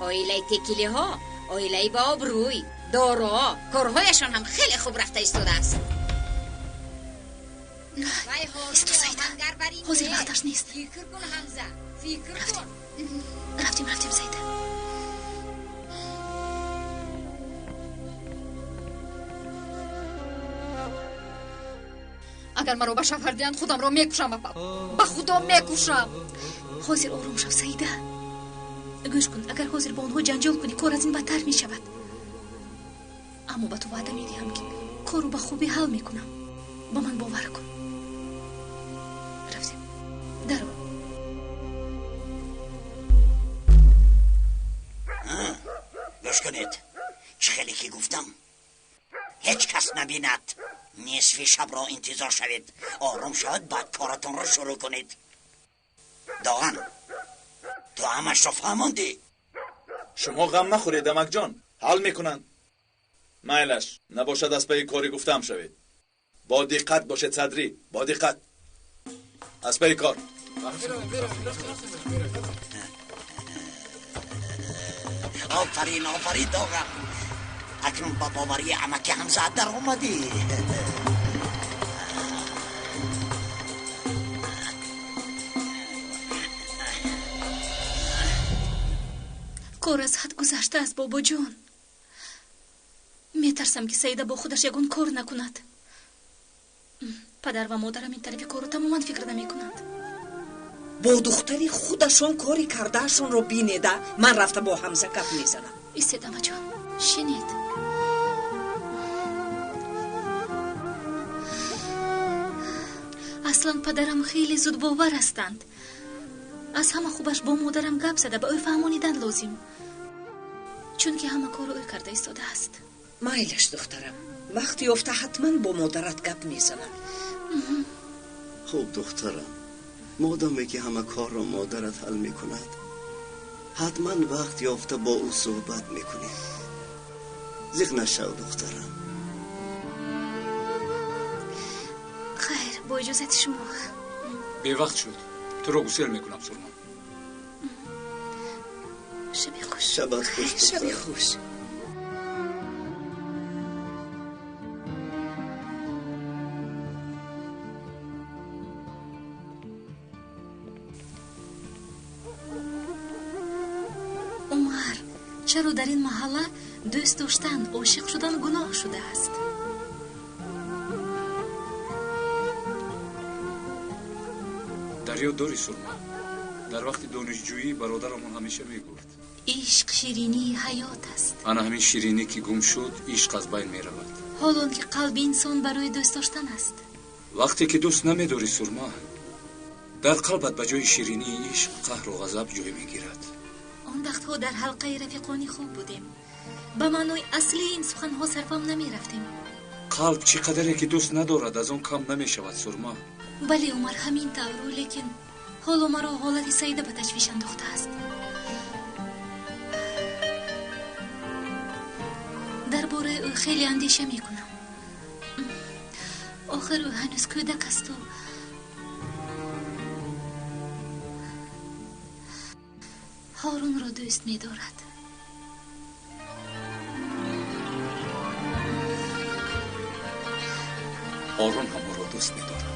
Оилаи текилиҳо оилаи ба обрӯй, доро, корҳояшон ҳам хеле хуб рафта истодааст. Исто, Саида, ҳозир вақташ нест. Фикр кун, Ҳамза, фикр кун. Рафтем, рафтем, Саида. Агар маро ба шавҳар диҳанд, худамро мекушам, апа. Ба худо мекушам. Ҳозир ором шав, Саида. Гӯш кун, агар ҳозир бо онҳо ҷанҷол кунӣ, кор аз ин бадтар мешавад. Аммо ба ту ваъда медиҳам, ки корро ба хубӣ ҳал мекунам. Ба ман бовар кун. Рафтем. Даро. Гӯш кунед, чӣ хеле ки гуфтам, ҳеҷ кас набинад. Нисфи шабро интизор шавед. Ором шавад, баъд коратонро шурӯъ кунед. Доған, ту ҳамашро фаҳмондӣ? Шумо ғам нахӯред, амакҷон, ҳал мекунанд. Майлаш, набошад аз пайи кори гуфтам шавед. Бо диққат бошед, Садрӣ, бо диққат. Аз пайи кор. Офарин, офарин, Доған. Акнун ба боварии амаки Ҳамза даромадӣ. Кор аз ҳад гузаштааст, бобоҷон. Метарсам, ки Саида бо худаш ягон кор накунад. Падар ва модарам ин тарафи корро тамоман фикр намекунанд. Бо духтари худашон кори кардаашонро бинеда, ман рафта бо Ҳамза гап мезанам. Истед, амаҷон, шинед. Аслан падарам хеле зудбовар ҳастанд. Аз ҳама хубаш бо модарам гап зада ба ӯ фаҳмонидан лозим, чунки ҳама корро ӯ карда истодааст. Майлаш, духтарам, вақт ёфта ҳатман бо модарат гап мезанам. Хуб, духтарам, модоме ки ҳама корро модарат ҳал мекунад, ҳатман вақт ёфта бо ӯ суҳбат мекунем. Зиқ нашав, духтарам. Хайр, бо иҷозати шумо. Бевақт шуд, туро гусел мекунам, Сурма. Шаби хуш. Шабат хуш. Шаби хуш. Умар, чаро дар ин маҳалла дӯст доштан, ошиқ шудан гуноҳ шудааст? Дар ёд дорӣ, Сурма, дар вақти донишҷӯӣ бародарамон ҳамеша мегуфт: ишқ ширинии ҳаёт аст. Ана ҳамин ширинӣ ки гум шуд, ишқ аз байн меравад. Ҳол он ки қалби инсон барои дӯст доштан аст. Вақте ки дӯст намедорӣ, Сурма, дар қалбат ба ҷои ширинии ишқ қаҳру ғазаб ҷой мегирад. Он вақтҳо дар ҳалқаи рафиқонӣ хуб будем. Ба маънои аслии ин суханҳо сарфам намерафтем. Қалб чӣ қадаре ки дӯст надорад, аз он кам намешавад, Сурма. Бале, Умар, ҳамин тавру, лекин ҳоло маро ҳолати Саида ба ташвиш андохтааст. Дар бораи ӯ хеле андеша мекунам. Охир ӯ ҳанӯз кӯдак асту Ҳорунро дӯст медорад. Ҳорун ҳам ӯро дӯст медорад.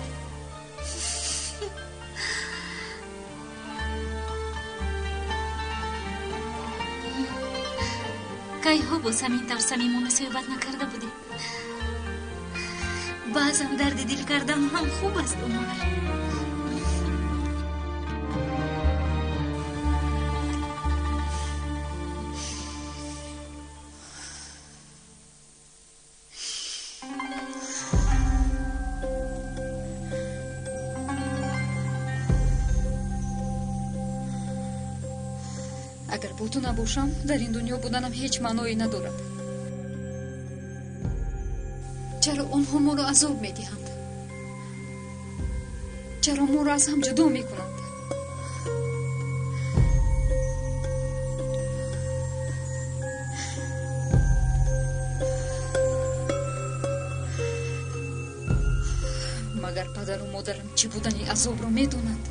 Кайҳо боз ҳамин тавр самимона суҳбат накарда будем. Баъзан дарди дил кардан ҳам хуб аст, Умар. Агар бо ту набошам, дар ин дунё буданам ҳеҷ маъное надорад. Чаро онҳо моро азоб медиҳанд? Чаро моро аз ҳам ҷудо мекунанд? Магар падару модарам чӣ будани азобро медонанд?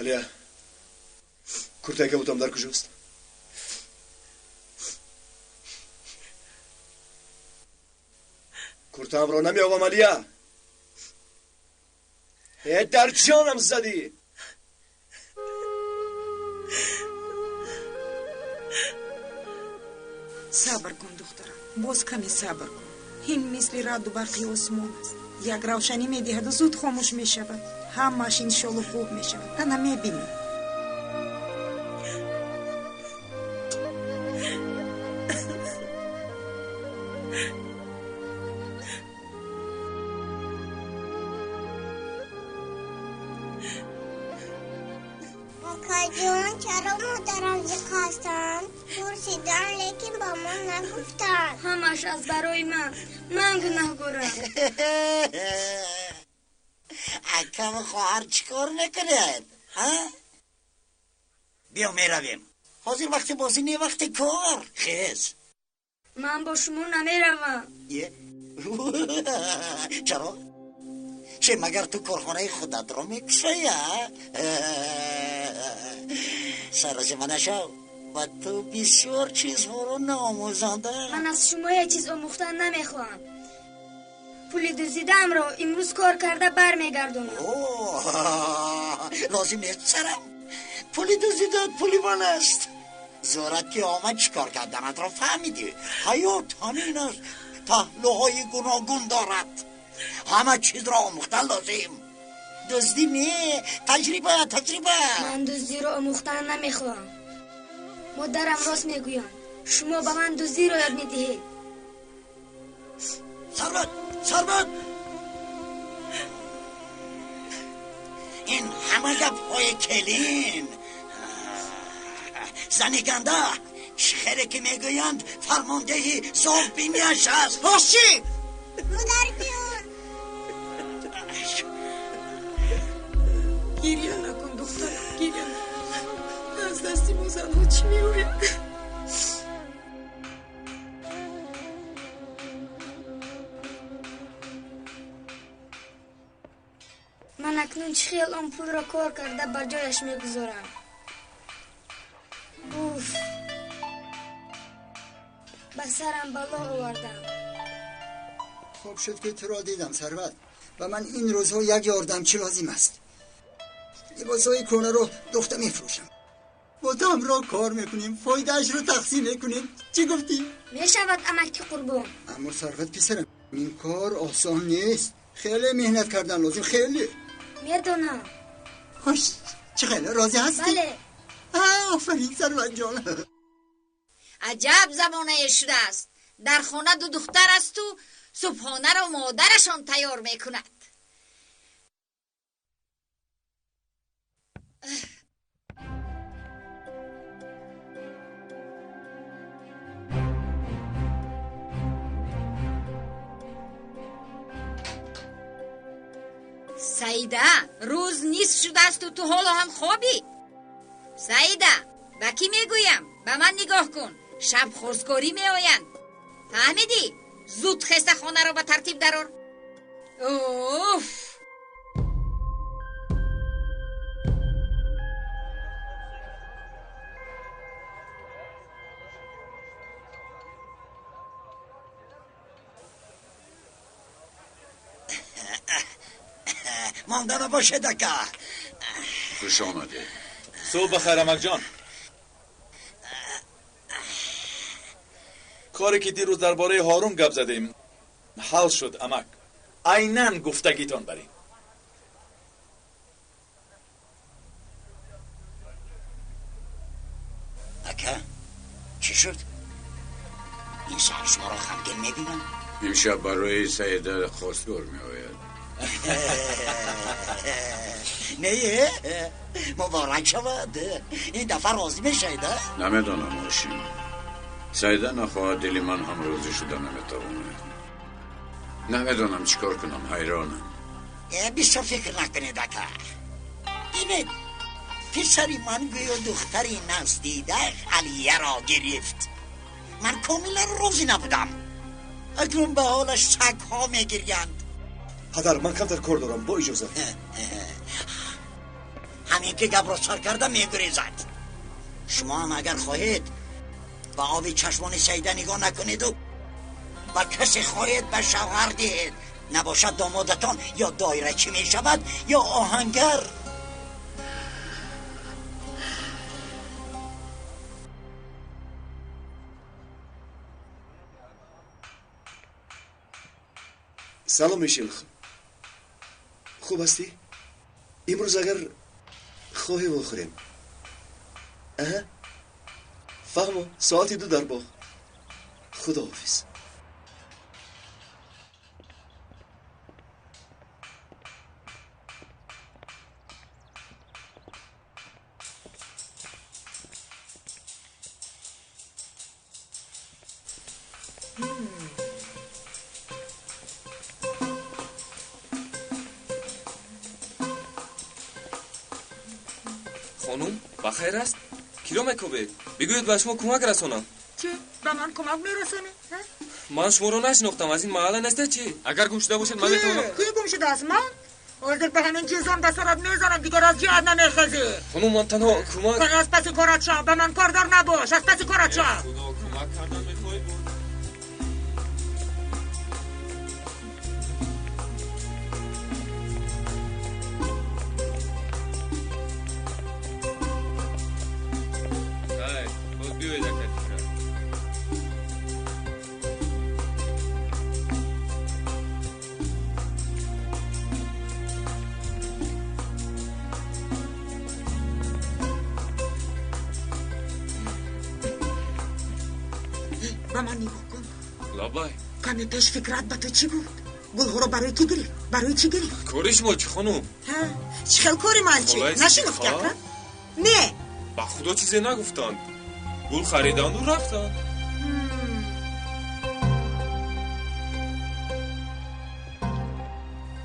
Алия, куртаи кабутам дар куҷост? Куртаамро намеёбам, Алия. Э, дар ҷонам задӣ. Сабр кун, духтарам, боз каме сабр кун. Ин мисли раъду барқи осмон аст. Як равшанӣ медиҳаду зуд хомӯш мешавад. Ҳамааш иншолло хуб мешавад. Ана мебинӣ. Акаҷон, чаро модарам зиқ ҳастанд? Пурсидам, лекин ба мо нагуфтанд. Ҳамаш аз барои ман. Ман гунаҳгорам. Акаму хоҳар чӣ кор мекунед? Биё меравем. Ҳозир вақти бозӣ не, вақти кор. Хез. Ман бо шумо намеравам. Чаро? Че магар ту корхонаи худатро мекушоӣ? Саросима нашав, ба ту бисёр чизҳоро наомӯзонда. Ман аз шумо ҳеҷ чиз омӯхтан намехоҳам. Пули дуздидаамро имрӯз кор карда бармегардонам. Лозим нест, писарам. Пули дуздидаат пули ман аст. Зорат ки омад, чӣ кор карданатро фаҳмидӣ. Ҳаёт ҳамин аст, паҳлӯҳои гуногун дорад. Ҳама чизро омӯхтан лозим. Дуздӣ не, таҷриба, таҷриба. Ман дуздиро омӯхтан намехоҳам. Модарам рост мегӯянд. Шумо ба ман дуздиро ёд медиҳед. Сарват, Сарват! Ин ҳама гапҳои келин. Зани ганда, чӣ хеле ки мегӯянд, фармондеҳи зовбинияш аст. Ҳошим! Модарҷон! Гиря накун, духтарам, гиря накун. Аз дасти мо занҳо чӣ меояд? Ман акнун чӣ хел он пулро кор карда ба ҷояш мегузорам? Уф, ба сарам бало овардам. Хуб шуд ки туро дидам, Сарват. Ба ман ин рӯзҳо як ёрдамчӣ лозим аст. Либосҳои кӯҳнаро духта мефурӯшам. Бо ту ҳамроҳ кор мекунем, фоидаашро тақсим мекунем. Чӣ гуфтӣ? Мешавад, амаки Қурбон. Аммо Сарват писарам, ин кор осон нест. Хеле меҳнат кардан лозим, хеле. Медонам. Хуш, чӣ хеле розӣ ҳастӣ? Бале. Офарин, Сарват ҷон. Аҷаб замонае шудааст. Дар хона ду духтар асту субҳонаро модарашон тайёр мекунад. Саида, рӯз нисф шудаасту ту ҳоло ҳам хобӣ? Саида, ба кӣ мегӯям? Ба ман нигоҳ кун. Шаб хостгорӣ меоянд. Фаҳмидӣ? Зуд хеста хонаро ба тартиб дарор. Уф! Монда набошед, ака. Хуш омадед. Субҳ бахайр, амакҷон. Коре ки дирӯз дар бораи Ҳорун гап задем ҳал шуд, амак. Айнан гуфтагитон бар ин. Ака, чӣ шуд? Ин шаҳр шуморо ғамгин мебинам. Имшаб барои Саида хостгор меояд. Не, муборак шавад. Ин дафъа розӣ мешавед? Намедонам, Ҳошим. Саида нахоҳад, дили ман ҳам розӣ шуда наметавонад. Намедонам чӣ кор кунам, ҳайронам. Бисёр фикр накунед, ака. Бинед, писари ман гӯё духтари наздидааш Алияро гирифт. Ман комилан розӣ набудам. Акнун ба ҳолаш сагҳо мегирянд. Падар, ман камтар кор дорам, бо иҷозат. Ҳамин ки гапро сар карда мегурезад. Шумо ҳам агар хоҳед ба оби чашмони Саида нигоҳ накунеду ба касе хоҳед ба шавҳар диҳед. Набошад домодатон ё доирачӣ мешавад, ё оҳангар. Салом, Мишел. Хуб ҳастӣ? Имрӯз агар хоҳӣ вохӯрем. Аҳа, фаҳмо, соати 2 дар боғ. Худоҳофиз. Хонум, ба хайр аст? Киро мекобед? Бигӯед ба шумо кӯмак расонам. Чӣ? Ба ман кӯмак мерасонӣ? Ман шуморо нашинохтам, аз ин маҳалла нестед чӣ? Агар гум шуда бошед, ман метавонам. Кӣ гум шудааст? Ман? Ҳозир ба ҳамин чизон ба сарат мезанам, дигар аз ҷиҳат намехезӣ. Хонум, ман танҳо кӯмак. Тан аз паси корат шав, ба ман кордор набош, аз паси корат шав. Худо, кӯмак кардан мехоҳӣ? Хайр, боз биёед, ака Фикрат. Ба ман нигоҳ кун. Лабай. Каме пеш Фикрат ба ту чӣ гуфт? Гулҳоро барои кӣ гирифт? Барои чӣ гирифт? Кори шумо чӣ, хонум? Ҳа, чӣ хел кори ман чӣ? Холаи Нашинохтӣ, Сиддиқа? Акрам? Не. Ба худо, чизе нагуфтанд. Гул хариданду рафтанд.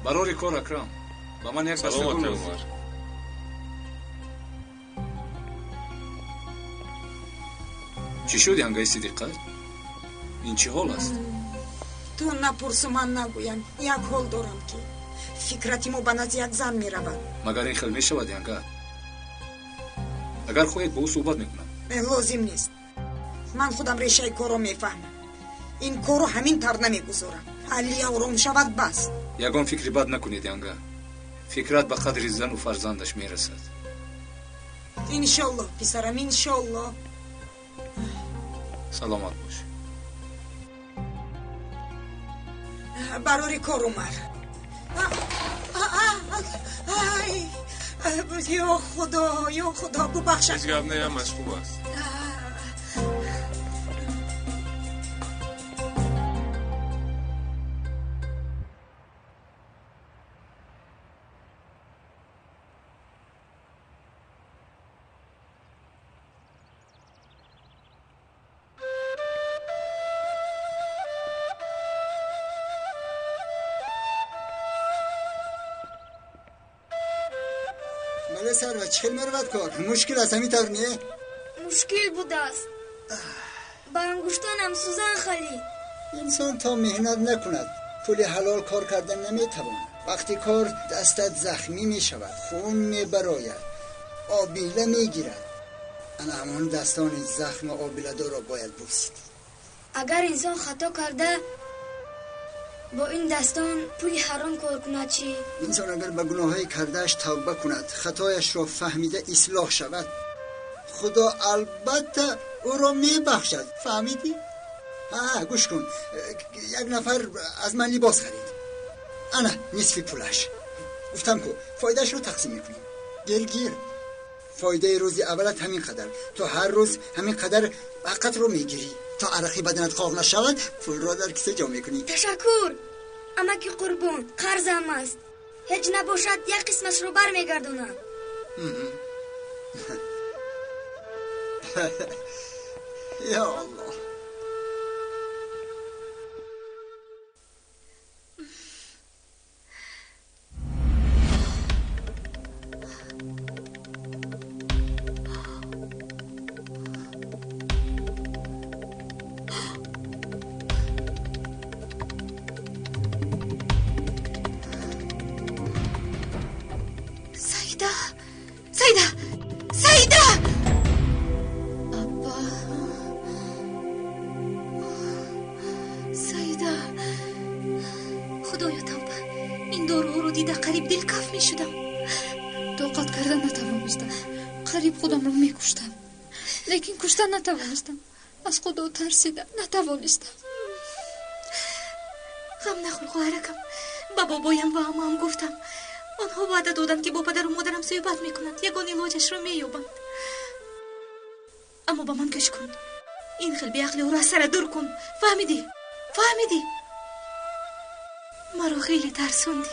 Барори кор, Акрам, ба ман як даста Салом, гул ака лозим. Умар. Чӣ шуд, янгаи Сиддиқа? Ин чӣ ҳол аст? Ту напурсу, ман нагӯям. Як ҳол дорам, ки Фикрати мо ба назди як зан меравад. Магар ин хел мешавад, янга? Агар хоҳед, бо ӯ суҳбат мекунам. Лозим нест, ман худам решаи корро мефаҳмам. Ин корро ҳамин тавр намегузорам. Алия ором шавад, бас. Ягон фикри бад накунед, янга. Фикрат ба қадри зану фарзандаш мерасад. Иншоллоҳ, писарам, иншоллоҳ. Саломат бош. Барори кор, Умар. Ай, ё Худо, ё Худо, бубахшад. Ҳеҷ гап не, ҳамаш хуб аст. Бале, Сарват, чӣ хел меравад кор? Мушкил аст, ҳамин тавр не? Мушкил будааст, ба ангуштонам сӯзан халид. Инсон то меҳнат накунад, пули ҳалол кор кардан наметавонад. Вақти кор дастат захмӣ мешавад, хун мебарояд, обила мегирад. Ана ҳамон дастони захми обиладорро бояд бӯсид. Агар инсон хато карда, бо ин дастон пули ҳаром кор кунад чӣ? Инсон агар ба гуноҳҳои кардааш тавба кунад, хатояшро фаҳмида ислоҳ шавад, Худо албатта ӯро мебахшад. Фаҳмидӣ? Ҳа, гӯш кун, як нафар аз ман либос харид. Ана нисфи пулаш. Гуфтам ку, фоидаашро тақсим мекунем. Гир, гир. Фоидаи рӯзи аввалат ҳамин қадар. То ҳар рӯз ҳамин қадар ҳаққатро мегирӣ. То арақи баданат хоқ нашавад, пулро дар киса ҷо мекунӣ. Ташаккур, амаки Қурбон, қарзам аст. Ҳеҷ набошад, як қисмашро бармегардонам. Ё Аллоҳ. Саида, Саида, Саида! Апа, Саида, худоё, тавба! Ин доруҳоро дида қариб дилкаф мешудам. Тоқат карда натавонистам, қариб худамро мекуштам, лекин кушта натавонистам. Аз Худо тарсида натавонистам. Ғам нахӯр, хоҳаракам. Ба бобоям ва амаам гуфтам. Онҳо ваъда доданд, ки бо падару модарам суҳбат мекунанд, ягон илоҷашро меёбанд. Аммо ба ман гӯш кун, ин хел беақлиҳоро аз сара дур кун. Фаҳмидӣ? Фаҳмидӣ? Маро хеле тарсондӣ.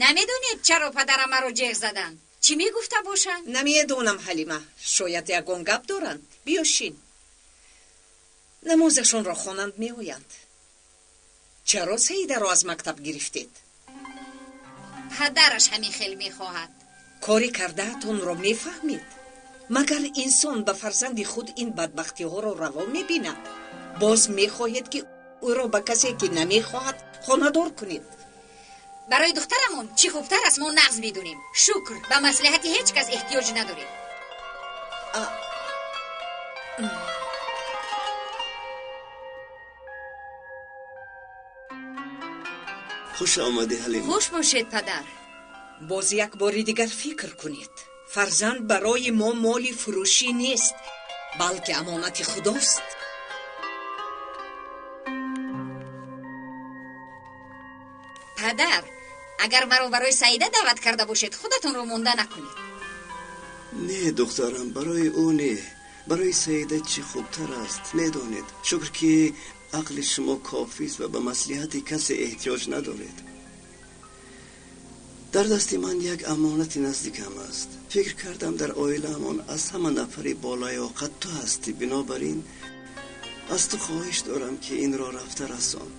Намедонед, чаро падарам маро ҷеғ заданд? Чӣ мегуфта бошанд? Намедонам, Ҳалима, шояд ягон гап доранд. Биё, шин. Намозашонро хонанд, меоянд. Чаро Саидаро аз мактаб гирифтед? Падараш ҳамин хел мехоҳад. Кори кардаатонро мефаҳмед? Магар инсон ба фарзанди худ ин бадбахтиҳоро раво мебинад? Боз мехоҳед, ки ӯро ба касе, ки намехоҳад, хонадор кунед. Барои духтарамон чӣ хубтар аст, мо нағз медонем. Шукр, ба маслиҳати ҳеҷ кас эҳтиёҷ надорем. Хуш омадӣ, Ҳалима. Хуш бошед, падар. Боз як бори дигар фикр кунед. Фарзанд барои мо моли фурӯшӣ нест, балки амонати Худост. Падар, агар маро барои Саида даъват карда бошед, худатонро монда накунед. Не, духтарам, барои ӯ не, барои Саида чӣ хубтар аст, медонед. Шукр, ки ақли шумо кофист ва ба маслиҳати касе эҳтиёҷ надоред. Дар дасти ман як амонати наздикам аст. Фикр кардам, дар оилаамон аз ҳама нафари болаёқат ту ҳастӣ, бинобар ин аз ту хоҳиш дорам, ки инро рафта расон.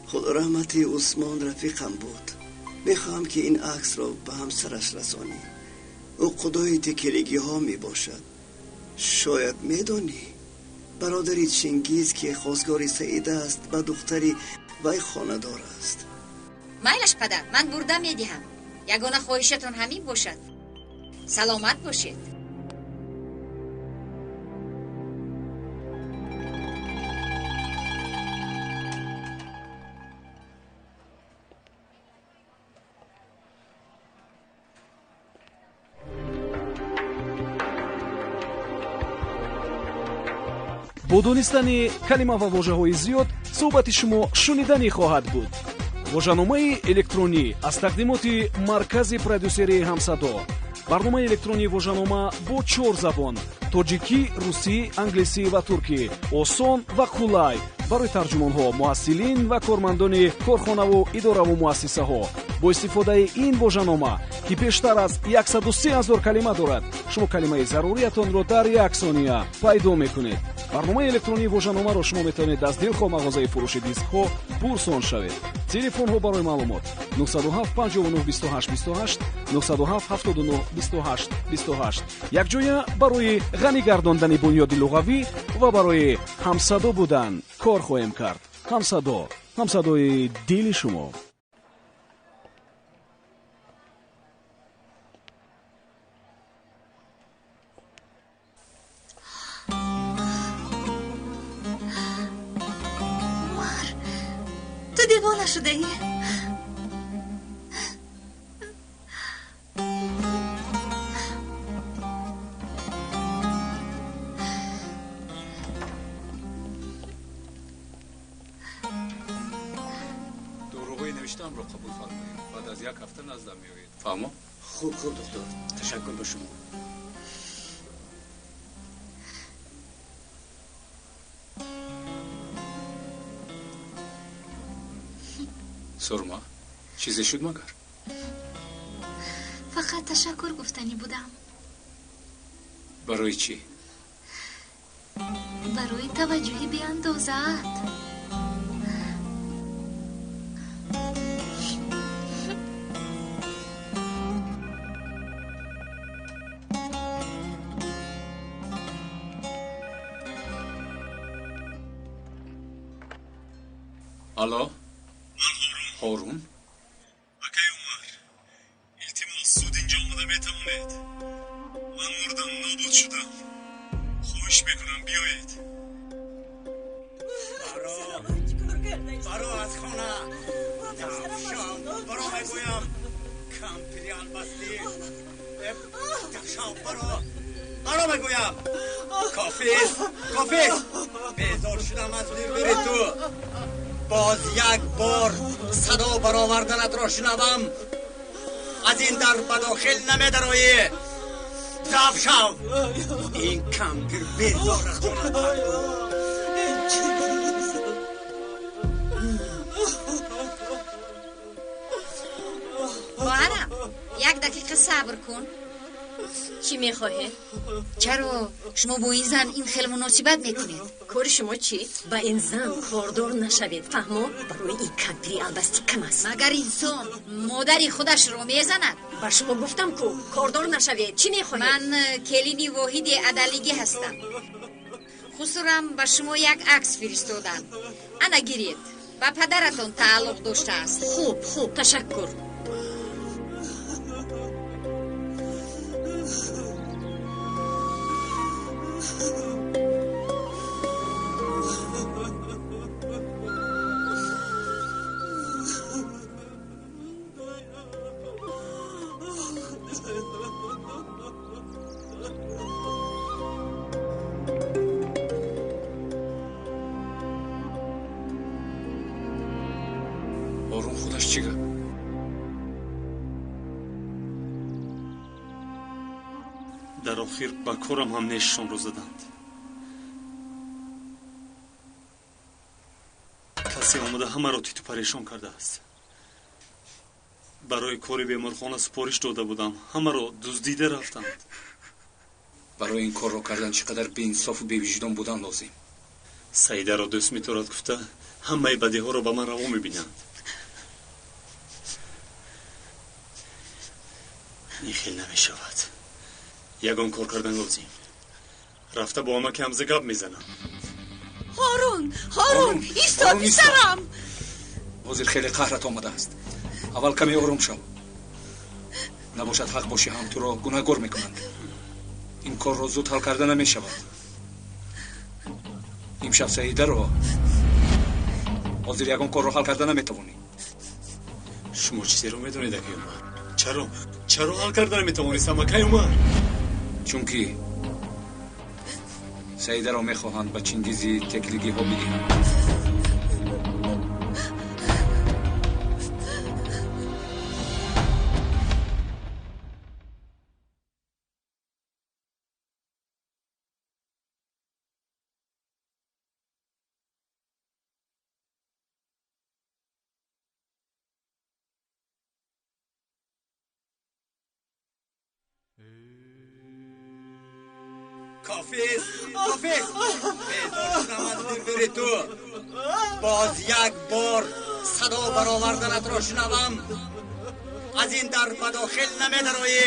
Худо раҳмати Усмон рафиқам буд. Мехоҳам, ки ин аксро ба ҳамсараш расонӣ. Ӯ худои текелигиҳо мебошад. Шояд медонӣ, бародари Чингиз, ки хосгори Саида аст, ба духтари вай хонадор аст. Майлаш, падар, ман бурда медиҳам. Ягона хоҳишатон ҳамин бошад. Саломат бошед. Бо донистани калима ва вожаҳои зиёд суҳбати шумо шуниданӣ хоҳад буд. Вожаномаи электронӣ аз тақдимоти маркази продюсерии «Ҳамсадо». Барномаи электронии вожанома бо чор забон: тоҷикӣ, русӣ, англисӣ ва туркӣ, осон ва қулай барои тарҷумонҳо, муҳассилин ва кормандони корхонаву идораву муассисаҳо. Бо истифодаи ин вожанома, ки бештар аз 103 ҳазор калима дорад, шумо калимаи заруриятонро дар як сония пайдо мекунед. Барномаи электронии вожаномаро шумо метавонед аз дилхоҳ мағозаи фурӯши дискҳо пурсон шавед. Телефонҳо барои маълумот: 907 59 28 28, 907 79 28 28. Якҷоя барои ғанӣ гардондани бунёди луғавӣ ва барои ҳамсадо будан кор хоҳем кард. «Ҳамсадо», ҳамсадои дили шумо. Умар, ту девона шудаӣ? Доруҳои навиштаамро қабул фармоед. Баъд аз як ҳафта наздам меоед. Фаҳмо? Хуб, хуб, доктор, ташаккур ба шумо. Сурма, чизе шуд магар? Фақат ташаккур гуфтанӣ будам. Барои чӣ? Барои таваҷҷӯҳи беандозаат. Алло, Ҳорун. Акай Умар, илтимос, зуд инҷо омада метавонед? Ман мурдам, нобуд шудам. Хоҳиш мекунам, биёед. Баро аз хона, баро, мегӯям, кампири албастӣ. Шав, баро, баро, мегӯям. Кофист, кофист, безор шудам аз вирвири ту. Боз як бор садо бароварданатро шунавам, аз ин дар ба дохил намедароӣ. Заф шав. Ин кампир безор аз хона. Хоҳарам, як дақиқа сабр кун. Чӣ мехоҳед? Чаро шумо бо ин зан ин хел муносибат мекунед? Кори шумо чӣ? Ба ин зан кордор нашавед, фаҳмо? Барои ин кампири албасти кам аст. Магар инсон модари худашро мезанад? Ба шумо гуфтам ку кордор нашавед. Чӣ мехоҳед? Ман келини воҳиди адалигӣ ҳастам. Хусурам ба шумо як акс фиристодам. Ана гиред, ба падаратон тааллуқ доштааст. Хуб, хуб, ташаккур. Ҳорун худаш чӣ гап? Дар охир ба корам ҳам нешонро заданд. Касе омада ҳамаро титу парешон кардааст. Барои кори беморхона супориш дода будам, ҳамаро дуздида рафтанд. Барои ин корро кардан чӣ қадар беинсофу бевиҷдон будан лозим. Саидаро дӯст медорад гуфта ҳамаи бадиҳоро ба ман раво мебинанд. Ин хел намешавад. Ягон кор кардан лозим. Рафта бо амаки Ҳамза гап мезанам. Ҳорун, Ҳорун, исто писарам. Ҳозир хеле қаҳрат омадааст. Аввал каме ором шав. Набошад ҳақ бошӣ ҳам туро гунаҳгор мекунанд. Ин корро зуд ҳал карда намешавад. Имшаб Саидаро ҳозир ягон корро ҳал карда наметавонӣ. Шумо чизеро медонед, акай Умар? Чаро? Чаро ҳал карда наметавонистам, акай Умар? Чунки Саидаро мехоҳанд ба Чингизи теклигиҳо бидиҳанд. Кофист, кофист! Безор шудам аз вирвири ту. Боз як бор садо бароварданатро шунавам, аз ин дар ба дохил намедароӣ.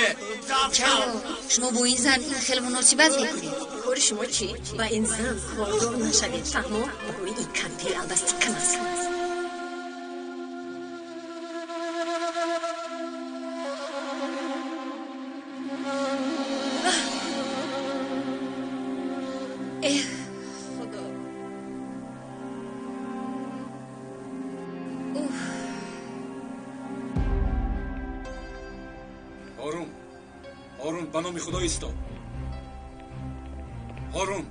Чаро шумо бо ин зан ин хел муносибат мекунед? Кори шумо чӣ? Ба ин зан кордор нашавед, фаҳмо? Барои ин кампири албасти кам аст. Эҳ, Худо. Уф. Ҳорун, Ҳорун, ба номи Худо исто. Ҳорун.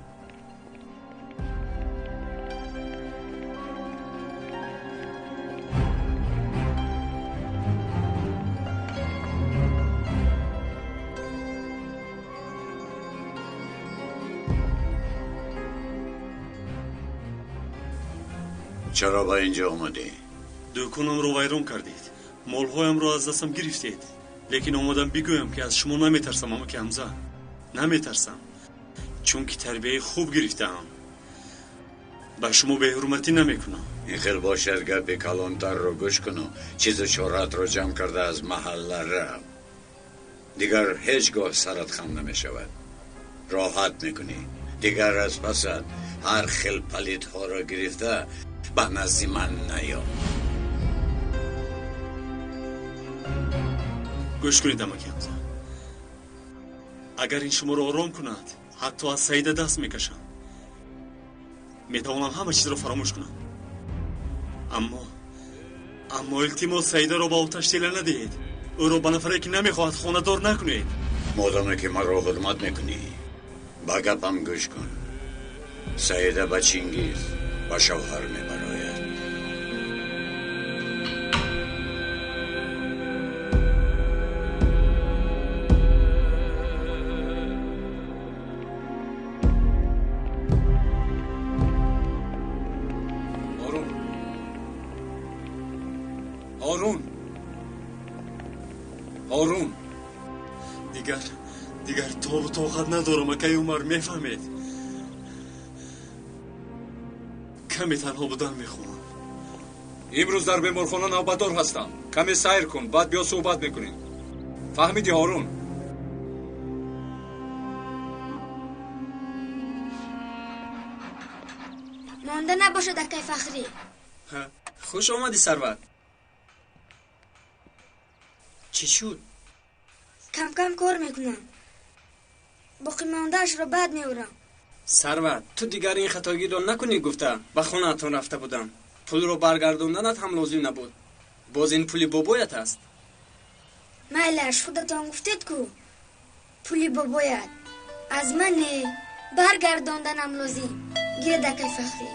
Чаро ба инҷо омадӣ? Дӯконамро вайрон кардед, молҳоямро аз дастам гирифтед, лекин омадам бигӯям ки аз шумо наметарсам, амаки Ҳамза. Наметарсам, чунки тарбияи хуб гирифтаам. Ба шумо беҳурматӣ намекунам. Ин хел бошад, гапи калонтарро гӯш куну чизу чораатро ҷамъ карда аз маҳалла рав. Дигар ҳеҷ гоҳ сарат хам намешавад. Роҳат мекунӣ. Дигар аз пасат ҳар хел палидҳоро гирифта ба назди ман наё. Гӯш кунед, амаки Ҳамза. Агар ин шуморо ором кунад, ҳатто аз Саида даст мекашам. Метавонам ҳама чизро фаромӯш кунам. Аммо илтимос, Саидаро ба оташ тела надиҳед. Ӯро ба нафаре ки намехоҳад хонадор накунед. Модоме ки маро ҳурмат мекунӣ, ба гапам гӯш кун. Саида ба Чингиз ба шавҳар мебарояд. Ҳорун, Ҳорун, Ҳорун. Дигар Дигар тобу тоқат надорам, акаи Умар, мефаҳмед? Каме танҳо будан мехоҳам. Имрӯз дар беморхона навбатдор ҳастам. Каме сайр кун, баъд биё суҳбат мекунем. Фаҳмидӣ, Ҳорун? Монда набошад, акай Фахрӣ. Хуш омадӣ, Сарват. Чӣ шуд? Кам-кам кор мекунам. Боқимондаашро баъд меорам. Сарват, ту дигар ин хатогиро накунӣ гуфта ба хонаатон рафта будам. Пулро баргардонданат ҳам лозим набуд. Боз ин пули бобоят аст. Майлаш, худатон гуфтед ку пули бобоят. Аз ман не, баргардонданам лозим. Гиред, акай Фахрӣ.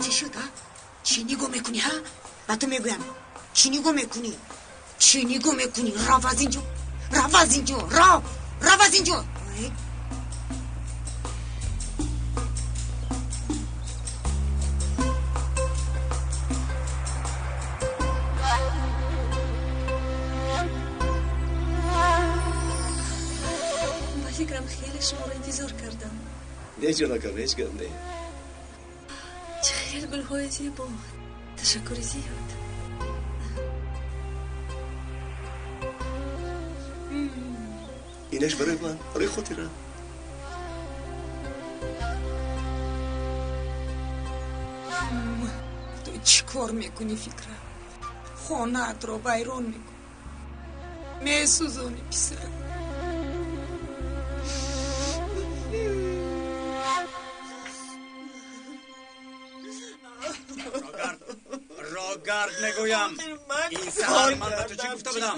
Чӣ шуд, а? Чӣ нигоҳ мекунӣ, ҳа? Ба ту мегӯям, чӣ нигоҳ мекунӣ? Чӣ нигоҳ мекунӣ? Рав аз инҷо, рав аз инҷо, рав, рав аз инҷо. Ба фикрам, хеле шуморо интизор кардам. Не, ҷонакам, ҳеҷ гап не. Чӣ хел гулҳои зебо. Ташаккури зиёд. Инаш барои ман, барои хотира. Ту чӣ кор мекунӣ, Фикра? Хонаатро вайрон мекунӣ, месӯзонӣ, писар. Рогард мегӯям, ин саҳар ман ба ту чӣ гуфта будам?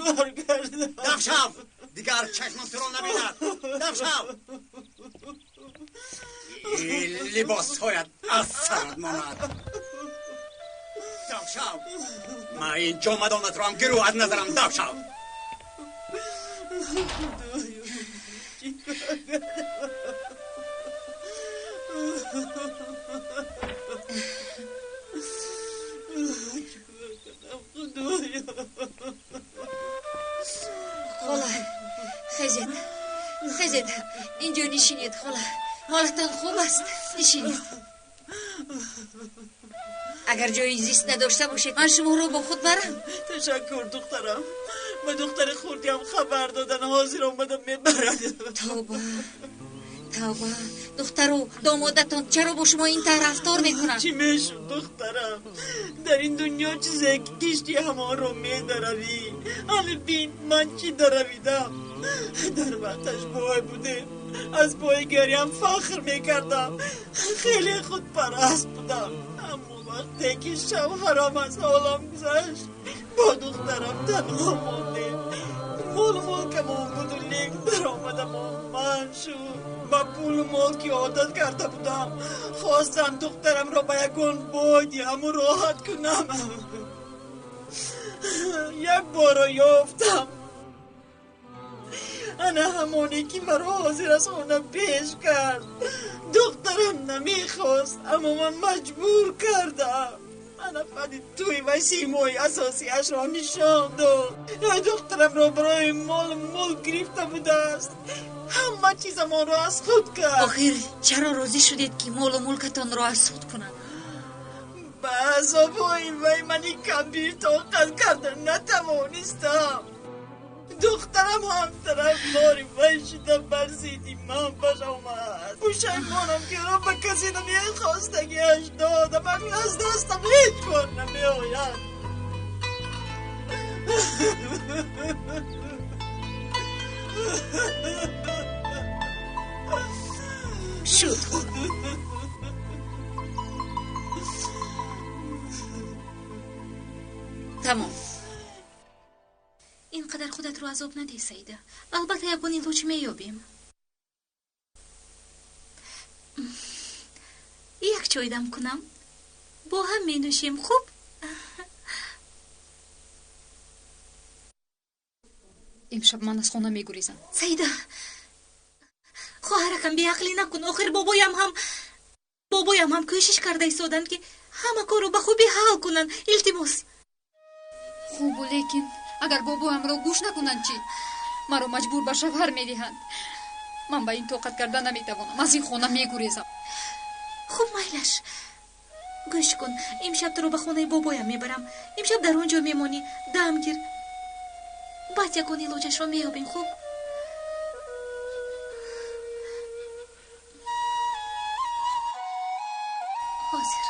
Даф шав, дигар чашмам туро набинад. Даф шав. Ин либосҳоят аз сарат монад. Даф шав. Ман ин ҷомадонатро ҳам гирӯ аз назарам. Даф шав. Хола, хезед, хезед, инҷо нишинед, хола. Ҳолатон хуб аст? Нишинед. Агар ҷои зист надошта бошед, ман шуморо бо худ барам. Ташаккур, духтарам. Ба духтари хурдиам хабар додан, ҳозир омада мебарад. Тавба, тавба. Духтару домодатон чаро бо шумо ин тавр рафтор мекунанд? Чӣ мешуд, духтарам? Дар ин дунё чизе ки кишти ҳамонро медаравӣ. Ҳали бин, ман чӣ даравидам. Дар вақташ бой будем, аз бойгариам фахр мекардам, хеле худпараст будам. Аммо вақте ки шавҳарам аз ҳолам гузашт, бо духтарам танҳо мондем. Молу мулкамон буду, лек даромадамон манъ шуд. Ба пулу мол ки одат карда будам, хостам духтарамро ба ягон бой диҳаму роҳат кунам. Як боро ёфтам. Ана ҳамоне ки маро ҳозир аз хона пеш кард. Духтарам намехост, аммо ман маҷбур кардам. Ана баъди тӯй ва симои асосиашро нишон дод. Духтарамро барои молу мулк гирифта будааст. Ҳама чизамонро аз худ кард. Охир чаро розӣ шудед, ки молу мулкатонро аз худ кунад? Ба азобҳои вай мани камбир тоқат карда натавонистам. Духтарам ҳам тарафдори вай шуда бар зидди ман башомад. Пушаймонам, ки ӯро ба касе намехостагиаш додам. Акнун аз дастам ҳеҷ кор намеояд. Шуд. Тамом. азоб надеҳ, Саида. Албатта ягон илоҷ меёбем. Як чой дам кунам, бо ҳам менӯшем, хуб? Имшаб ман аз хона мегурезам. Саида, хоҳаракам, беақлӣ накун. Охир бобоям ҳам кӯшиш карда истоданд, ки ҳама корро ба хубӣ ҳал кунанд. Илтимос. Хубу, лекин агар бобоямро гӯш накунанд чӣ? Маро маҷбур ба шавҳар медиҳанд. Ман ба ин тоқат карда наметавонам. Аз ин хона мегурезам. Хуб, майлаш. Гӯш кун, имшаб туро ба хонаи бобоям мебарам. Имшаб дар он ҷо мемонӣ, дам гир. Баъд ягон илоҷашро меёбем, хуб? Ҳозир.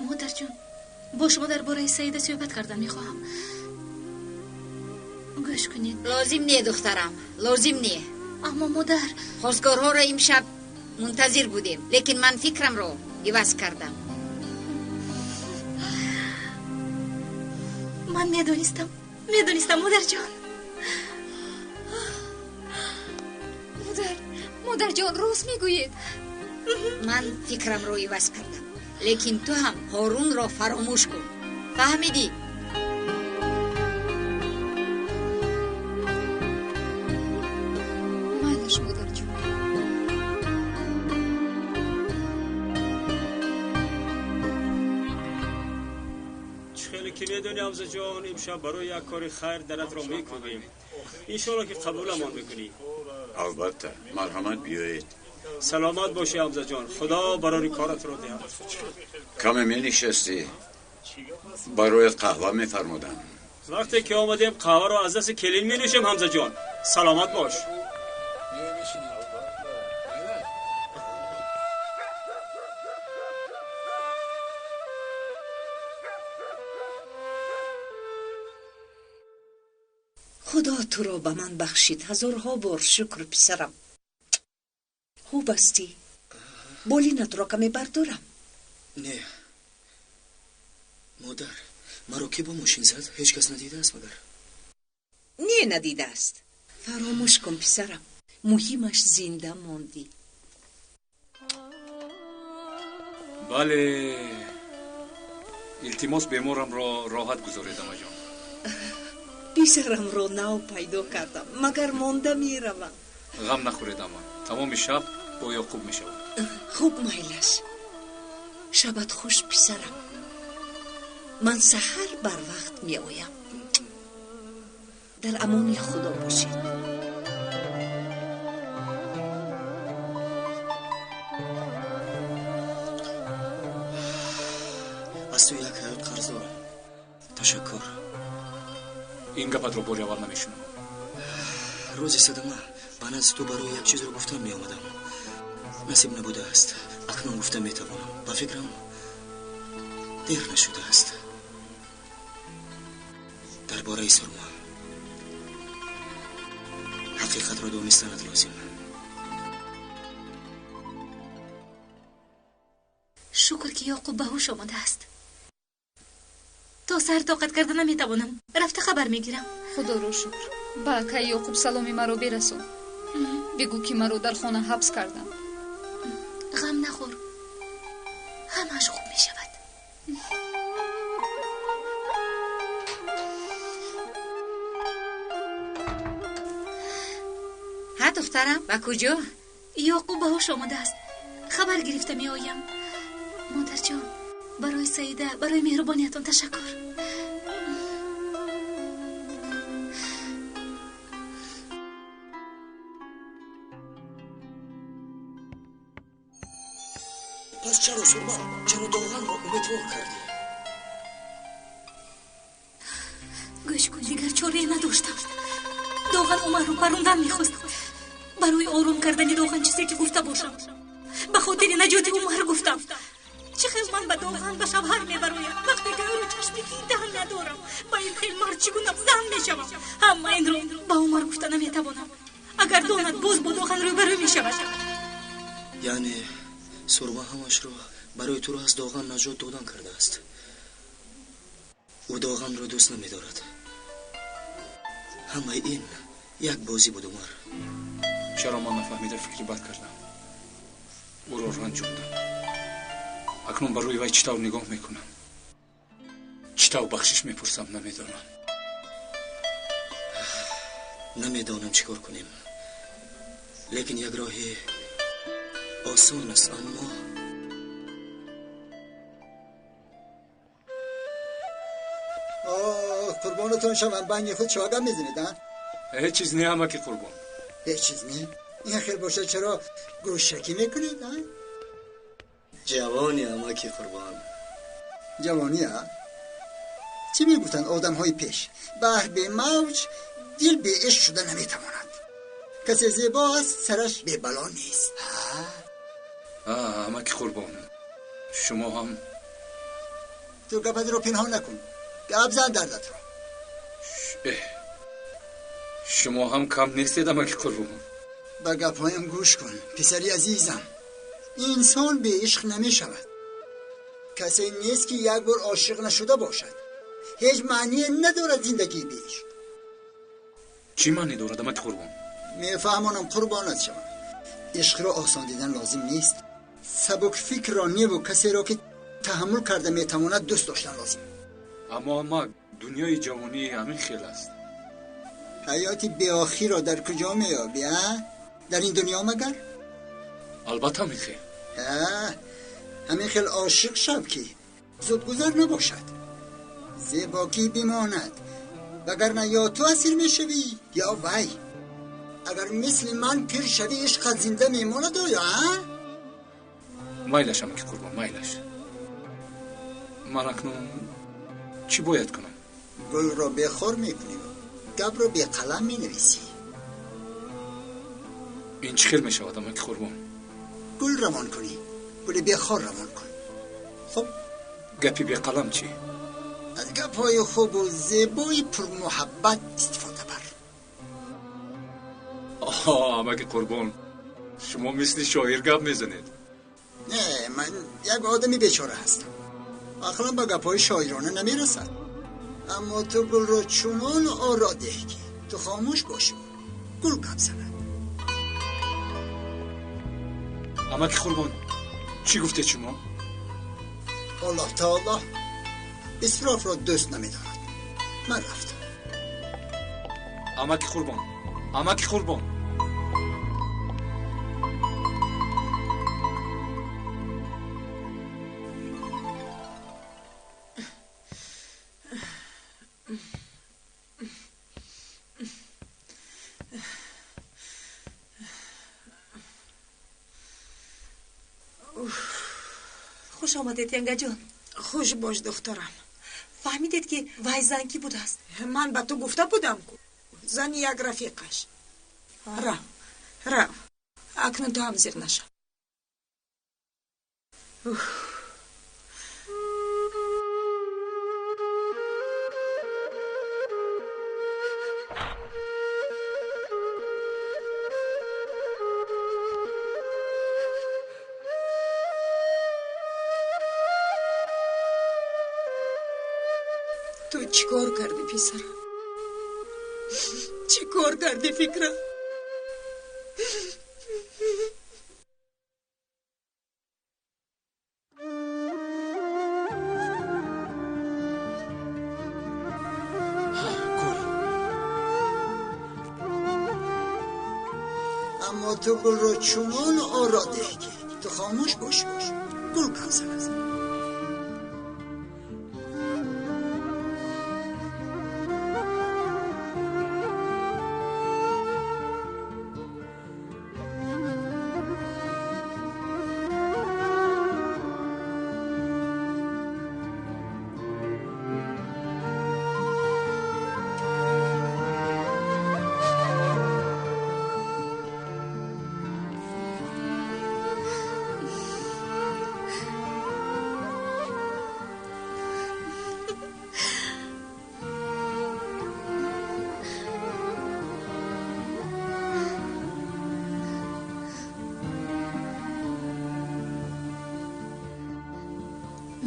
Модарҷон, бо шумо дар бораи Саида суҳбат кардан мехоҳам. Гӯш кунед. Лозим не, духтарам, лозим не. Аммо модар, хостгорҳоро имшаб мунтазир будем, лекин ман фикрамро иваз кардам. Ман медонистам, медонистам, модарҷон. Модар, модарҷон, рост мегӯед. Ман фикрамро иваз кардам, лекин ту ҳам Ҳорунро фаромӯш кун. Фаҳмидӣ? Майлаш, модарҷон. Чӣ хеле ки медонӣ, Ҳамзаҷон, имшаб барои як кори хайр даратро мекӯбем. Иншоалло ки қабуламон мекунӣ. Албатта, марҳамат, биёед. Саломат бошӣ, Ҳамзаҷон. Худо барори коратро диҳад. Каме менишастӣ, бароят қаҳва мефармудам. Вақте ки омадем, қаҳваро аз дасти келин менӯшем, Ҳамзаҷон. Саломат бош. Худо туро ба ман бахшид. Ҳазорҳо бор шукр, писарам. Хуб ҳастӣ? Болинатро каме бардорам? Не, модар, маро ки бо мошин зад? Ҳеҷ кас надидааст магар? Не, надидааст. Фаромӯш кун, писарам. Муҳимаш зинда мондӣ. Бале, илтимос, беморамро роҳат гузоред, амаҷон. Писарамро нав пайдо кардам, магар монда меравам. Ғам нахӯред, ама. Тамоми шаб бо Ёқуб мешавад. Хуб, майлаш. Шабат хуш, писарам. Ман саҳар барвақт меоям. Дар амони Худо бошед. Аз ту як ҳаёт қарз дорам. Ташаккур. Ин гапатро бори аввал намешунавам. Рӯзи садама ба назди ту барои як чизро гуфтан меомадам. Насиб набудааст. Акнун гуфта метавонам. Ба фикрам, дер нашудааст. Дар бораи Сурма ҳақиқатро донистанат лозим. Шукр, ки Ёқуб ба ҳуш омадааст. То саҳар тоқат карда наметавонам. Рафта хабар мегирам. Худоро шукр. Ба акаи Ёқуб саломи маро бирасон. Бигӯ, ки маро дар хона ҳабс карданд. Ғам нахӯр, ҳамааш хуб мешавад. Ҳа, духтарам, ба куҷо? Ёқуб ба ҳуш омадааст. Хабар гирифта меоям. Модарҷон, барои Саида, барои меҳрубониятон ташаккур. Пас чаро, Сурма, чаро Доғанро умедвор кардӣ? Гӯш кун, дигар чорае надоштам. Доған Умарро парондан мехост. Барои ором кардани Доған чизе ки гуфта бошам, ба хотири наҷоти Умар гуфтам. Чӣ хел ман ба Доған ба шавҳар мебароям, вақте ки ӯро чашми дидан надорам? Ба ин хел мард чӣ гуна зан мешавам? Ҳама инро ба Умар гуфта наметавонам. Агар донад, боз бо Доған рӯбарӯ мешавад. Яъне Сурма ҳамашро барои туро аз Доған наҷот додан кардааст. Ӯ Доғанро дӯст намедорад. Ҳамаи ин як бозӣ буд, Умар. Чаро ман нафаҳмида фикри бад кардам? Ӯро ранҷондам. Акнун ба рӯи вай чӣ тавр нигоҳ мекунам? Чӣ тавр бахшиш мепурсам, намедонам. Намедонам чӣ кор кунем. Лекин як роҳи осон аст, аммо Қурбонатон шавам, байни худ чиҳо гап мезанед, а? Ҳеҷ чиз не, амаки Қурбон. Ҳеҷ чиз не? Ин хел бошад, чаро гӯшакӣ мекунед, а? Ҷавони, амаки Қурбон. Ҷавонӣ, а? Чӣ мегуфтанд одамҳои пеш? Баҳр бемавҷ, дил беишқ шуда наметавонад. Касе зебо аст, сараш бебало нест. Амаки Қурбон, шумо ҳам ту гапатро пинҳон накун. Гап зан дардатро. Шумо ҳам кам нестед, амаки Қурбон. Ба гапҳоям гӯш кун, писари азизам. Инсон беишқ намешавад. Касе нест, ки як бор ошиқ нашуда бошад. Ҳеҷ маъние надорад зиндагии беишқ. Чӣ маъне дорад, амаки Қурбон? Мефаҳмонам, қурбонат шавам. Ишқро осон дидан лозим нест. Сабукфикрро неву касеро, ки таҳаммул карда метавонад, дӯст доштан лозим. Аммо амак, дунёи ҷавонӣ ҳамин хел аст. Ҳаёти беохирро дар куҷо меёбӣ, а? Дар ин дунё магар? Албатта ҳамин хел. Ҳамин хел ошиқ шав, ки зудгузар набошад, зебокӣ бимонад, вагарна ё ту асир мешавӣ, ё вай. Агар мисли ман пир шавӣ, ишқат зинда мемонад оё, а? Майлаш, амаки Қурбон, майлаш. Ман акнун чӣ бояд кунам? Гулро бехор мекунӣ, гапро беқалам менависӣ. Ин чӣ хел мешавад, амаки Қурбон? Гул равон кунӣ, гули бехор равон кун. Хуб. Гапи беқалам чӣ? Аз гапҳои хубу зебои пурмуҳаббат истифода бар. Амаки Қурбон, шумо мисли шоир гап мезанед. Не, ман як одами бечора ҳастам. Ақлам ба гапҳои шоирона намерасад. Аммо ту гулро чунон оро деҳ, ки ту хомӯш бошӣ, гул гап занад. Амаки Қурбон, чӣ гуфтед шумо? Аллоҳ таоло исрофро дӯст намедорад. Ман рафтам. Амаки Қурбон, амаки Қурбон. Хуш омадед, янгаҷон. Хуш бош, духтарам. Фаҳмидед, ки вай зан кӣ будааст? Ман ба ту гуфта будам ку, зани як рафиқаш. Рав, рав, акнун ту ҳам зиқ нашав. Ту чӣ кор кардӣ, писарам? Чӣ кор кардӣ, фикрам? Аммо ту гулро чунон оро деҳ, ки ту хомӯш бошӣ, гул гап занад.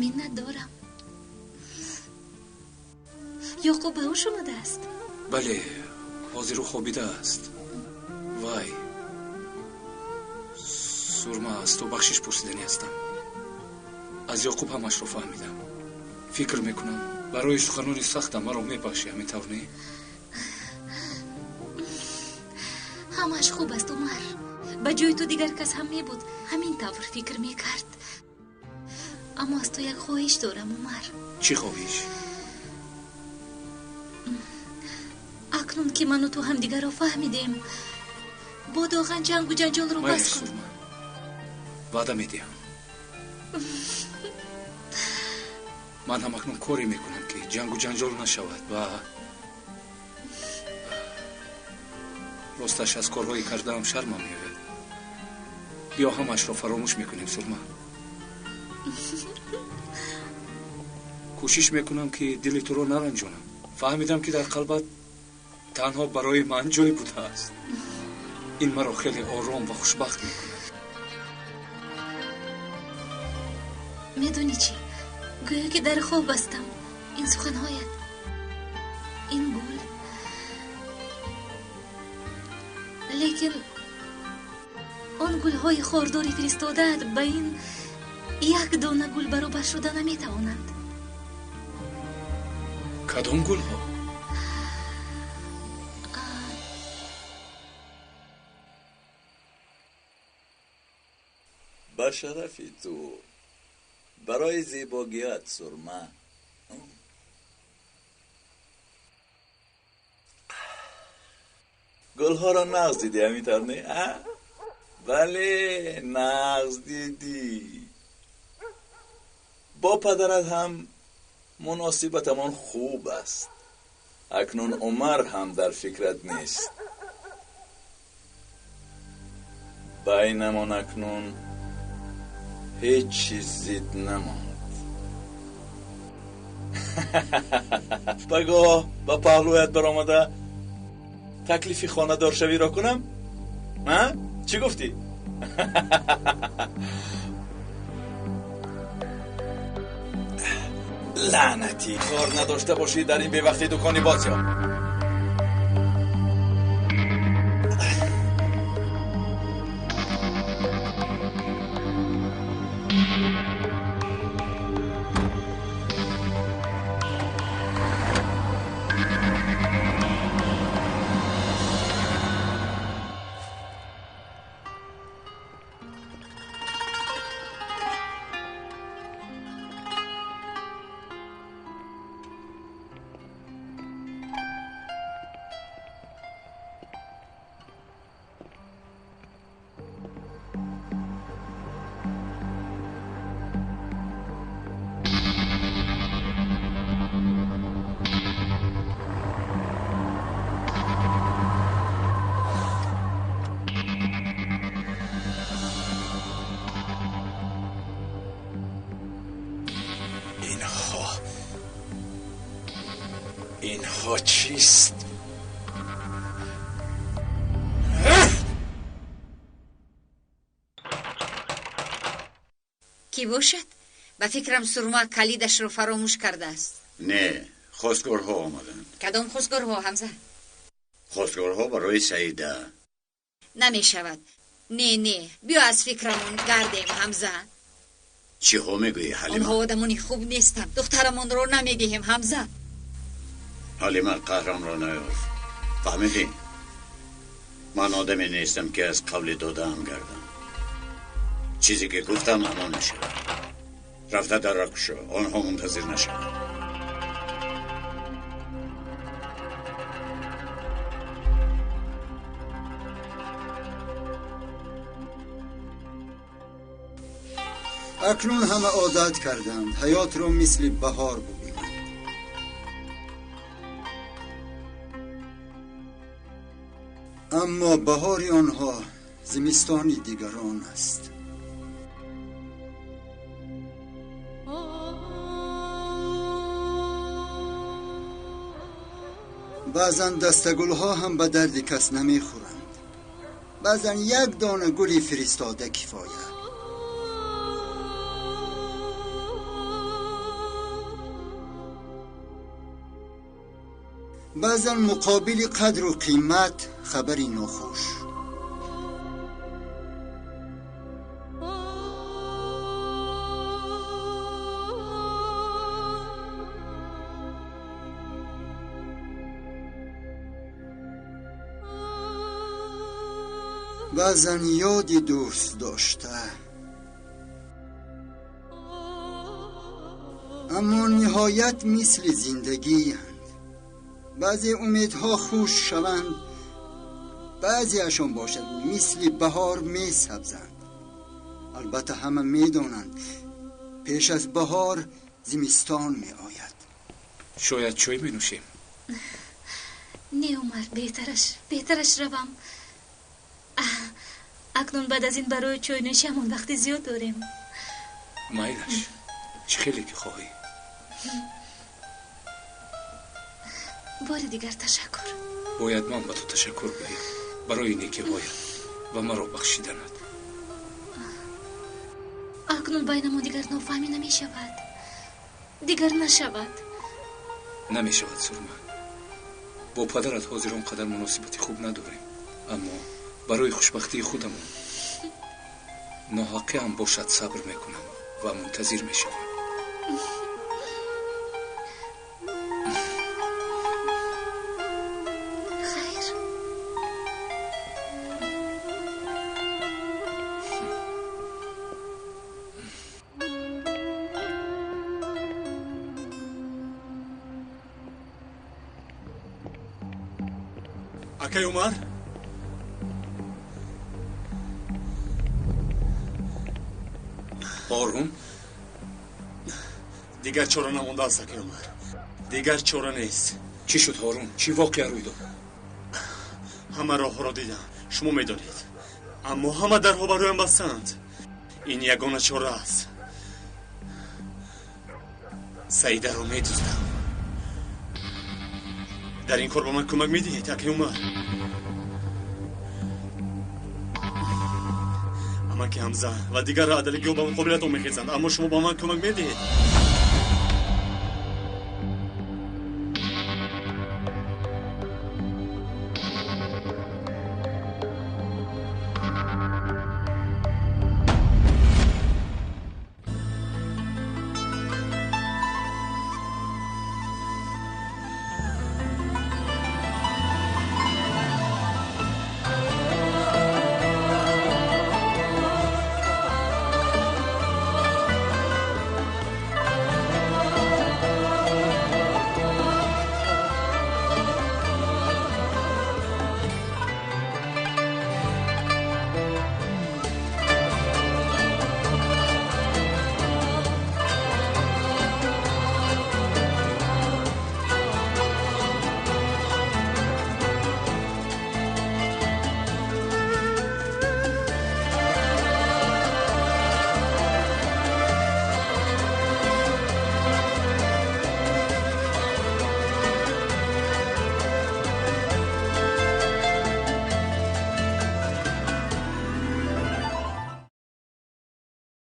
Миннатдорам. Ёқуб ба ҳуш омадааст? Бале, ҳозир ӯ хобидааст. Вай, Сурма, аз ту бахшиш пурсиданӣ ҳастам. Аз Ёқуб ҳамашро фаҳмидам. Фикр мекунам, барои суханони сахтам маро мебахшӣ, ҳамин тавр не? Ҳамааш хуб аст, Умар. Ба ҷои ту дигар кас ҳам мебуд, ҳамин тавр фикр мекард. Аммо аз ту як хоҳиш дорам, Умар. Чӣ хоҳиш? Акнун ки ману ту ҳамдигарро фаҳмидем, бо Доған ҷангу ҷанҷолро бас кун. Ваъда медиҳам. Ман ҳам акнун коре мекунам, ки ҷангу ҷанҷол нашавад ва росташ аз корҳои кардаам шармам меояд. Биё ҳамаашро фаромӯш мекунем, Сурма. Кӯшиш мекунам, ки дили туро наранҷонам. Фаҳмидам, ки дар қалбат танҳо барои ман ҷой будааст. Ин маро хеле ором ва хушбахт мекунад. Медонӣ чӣ? Гӯё ки дар хоб ҳастам. Ин суханҳоят, ин гул. Лекин он гулҳои хордори фиристодаат ба ин як дона гул баробар шуда наметавонанд. Кадом гулҳо? Ба шарафи ту, барои зебогият, Сурма. Гулҳоро нағз дидӣ, ҳамин тавр не? Бале, нағз дидӣ. Бо падарат ҳам муносибатамон хуб аст. Акнун Умар ҳам дар фикрат нест. Байнамон акнун ҳеҷ чиз зид намонд. Пагоҳ ба паҳлӯят баромада таклифи хонадоршавиро кунам? Чӣ гуфтӣ? Лаънатӣ, кор надошта бошӣ дар ин бевақти дукони боз ёб. اینها چیست؟ کی باشد؟ به فکرم سرما کلیدش رو فراموش کرده است. نه، خواستگارها آمدند. کدام خواستگارها حمزه؟ خواستگارها برای سعیده. نمی شود. نه نه، بیا از فکرمون گردیم حمزه. چی ها میگویی حلیمه؟ آنها آدمانی خوب نیستند. دخترمان رو نمیدهیم حمزه. حلیمه، قهرم را نیار. فهمیدی؟ من آدمی نیستم که از قول داده‌ام گردم. چیزی که گفتم همان میشود. رفته در را کشو، آنها منتظر نشوند. اکنون همه عادت کردند حیات را مثل بهار ببینند. اما بهار آنها زمستان دیگران است. بعضا دستگلها هم به درد کس نمیخورند. بعضا یک دانه گلی فرستاده کفایه. Баъзан муқобили қадру қимат хабари нохуш. Баъзан ёди дӯст дошта, аммо ниҳоят мисли зиндагианд. Баъзе умедҳо хушк шаванд, баъзеашон бошад мисли баҳор месабзанд. Албатта ҳама медонанд пеш аз баҳор зимистон меояд. Шояд чой менӯшем? Не, Умар, беҳтараш равам. Акнун баъд аз ин барои чойнӯшиамон вақти зиёд дорем. Майлаш, чӣ хеле ки хоҳӣ. Бори дигар ташаккур. Бояд ман ба ту ташаккур гӯям барои некиҳоят ва маро бахшиданат. Акнун байнамон дигар нофаҳмӣ намешавад. Дигар нашавад. Намешавад, Сурма. Бо падарат ҳозир он қадар муносибати хуб надорем, аммо барои хушбахтии худамон ноҳаққӣ ҳам бошад сабр мекунам ва мунтазир мешавам. Хайр. Акай Умар? Ҳорун? Дигар чора намондааст, акай Умар. Дигар чора нест. Чӣ шуд, Ҳорун? Чӣ воқеа рӯй дод? Ҳама роҳҳоро дидам, шумо медонед. Аммо ҳама дарҳо бароям бастаанд. Ин ягона чора аст. Саидаро медуздам. Дар ин кор ба ман кӯмак медиҳед, акай Умар? Амаки Ҳамза ва дигар адалигиҳо ба муқобилатон мехезанд, аммо шумо ба ман кӯмак медиҳед.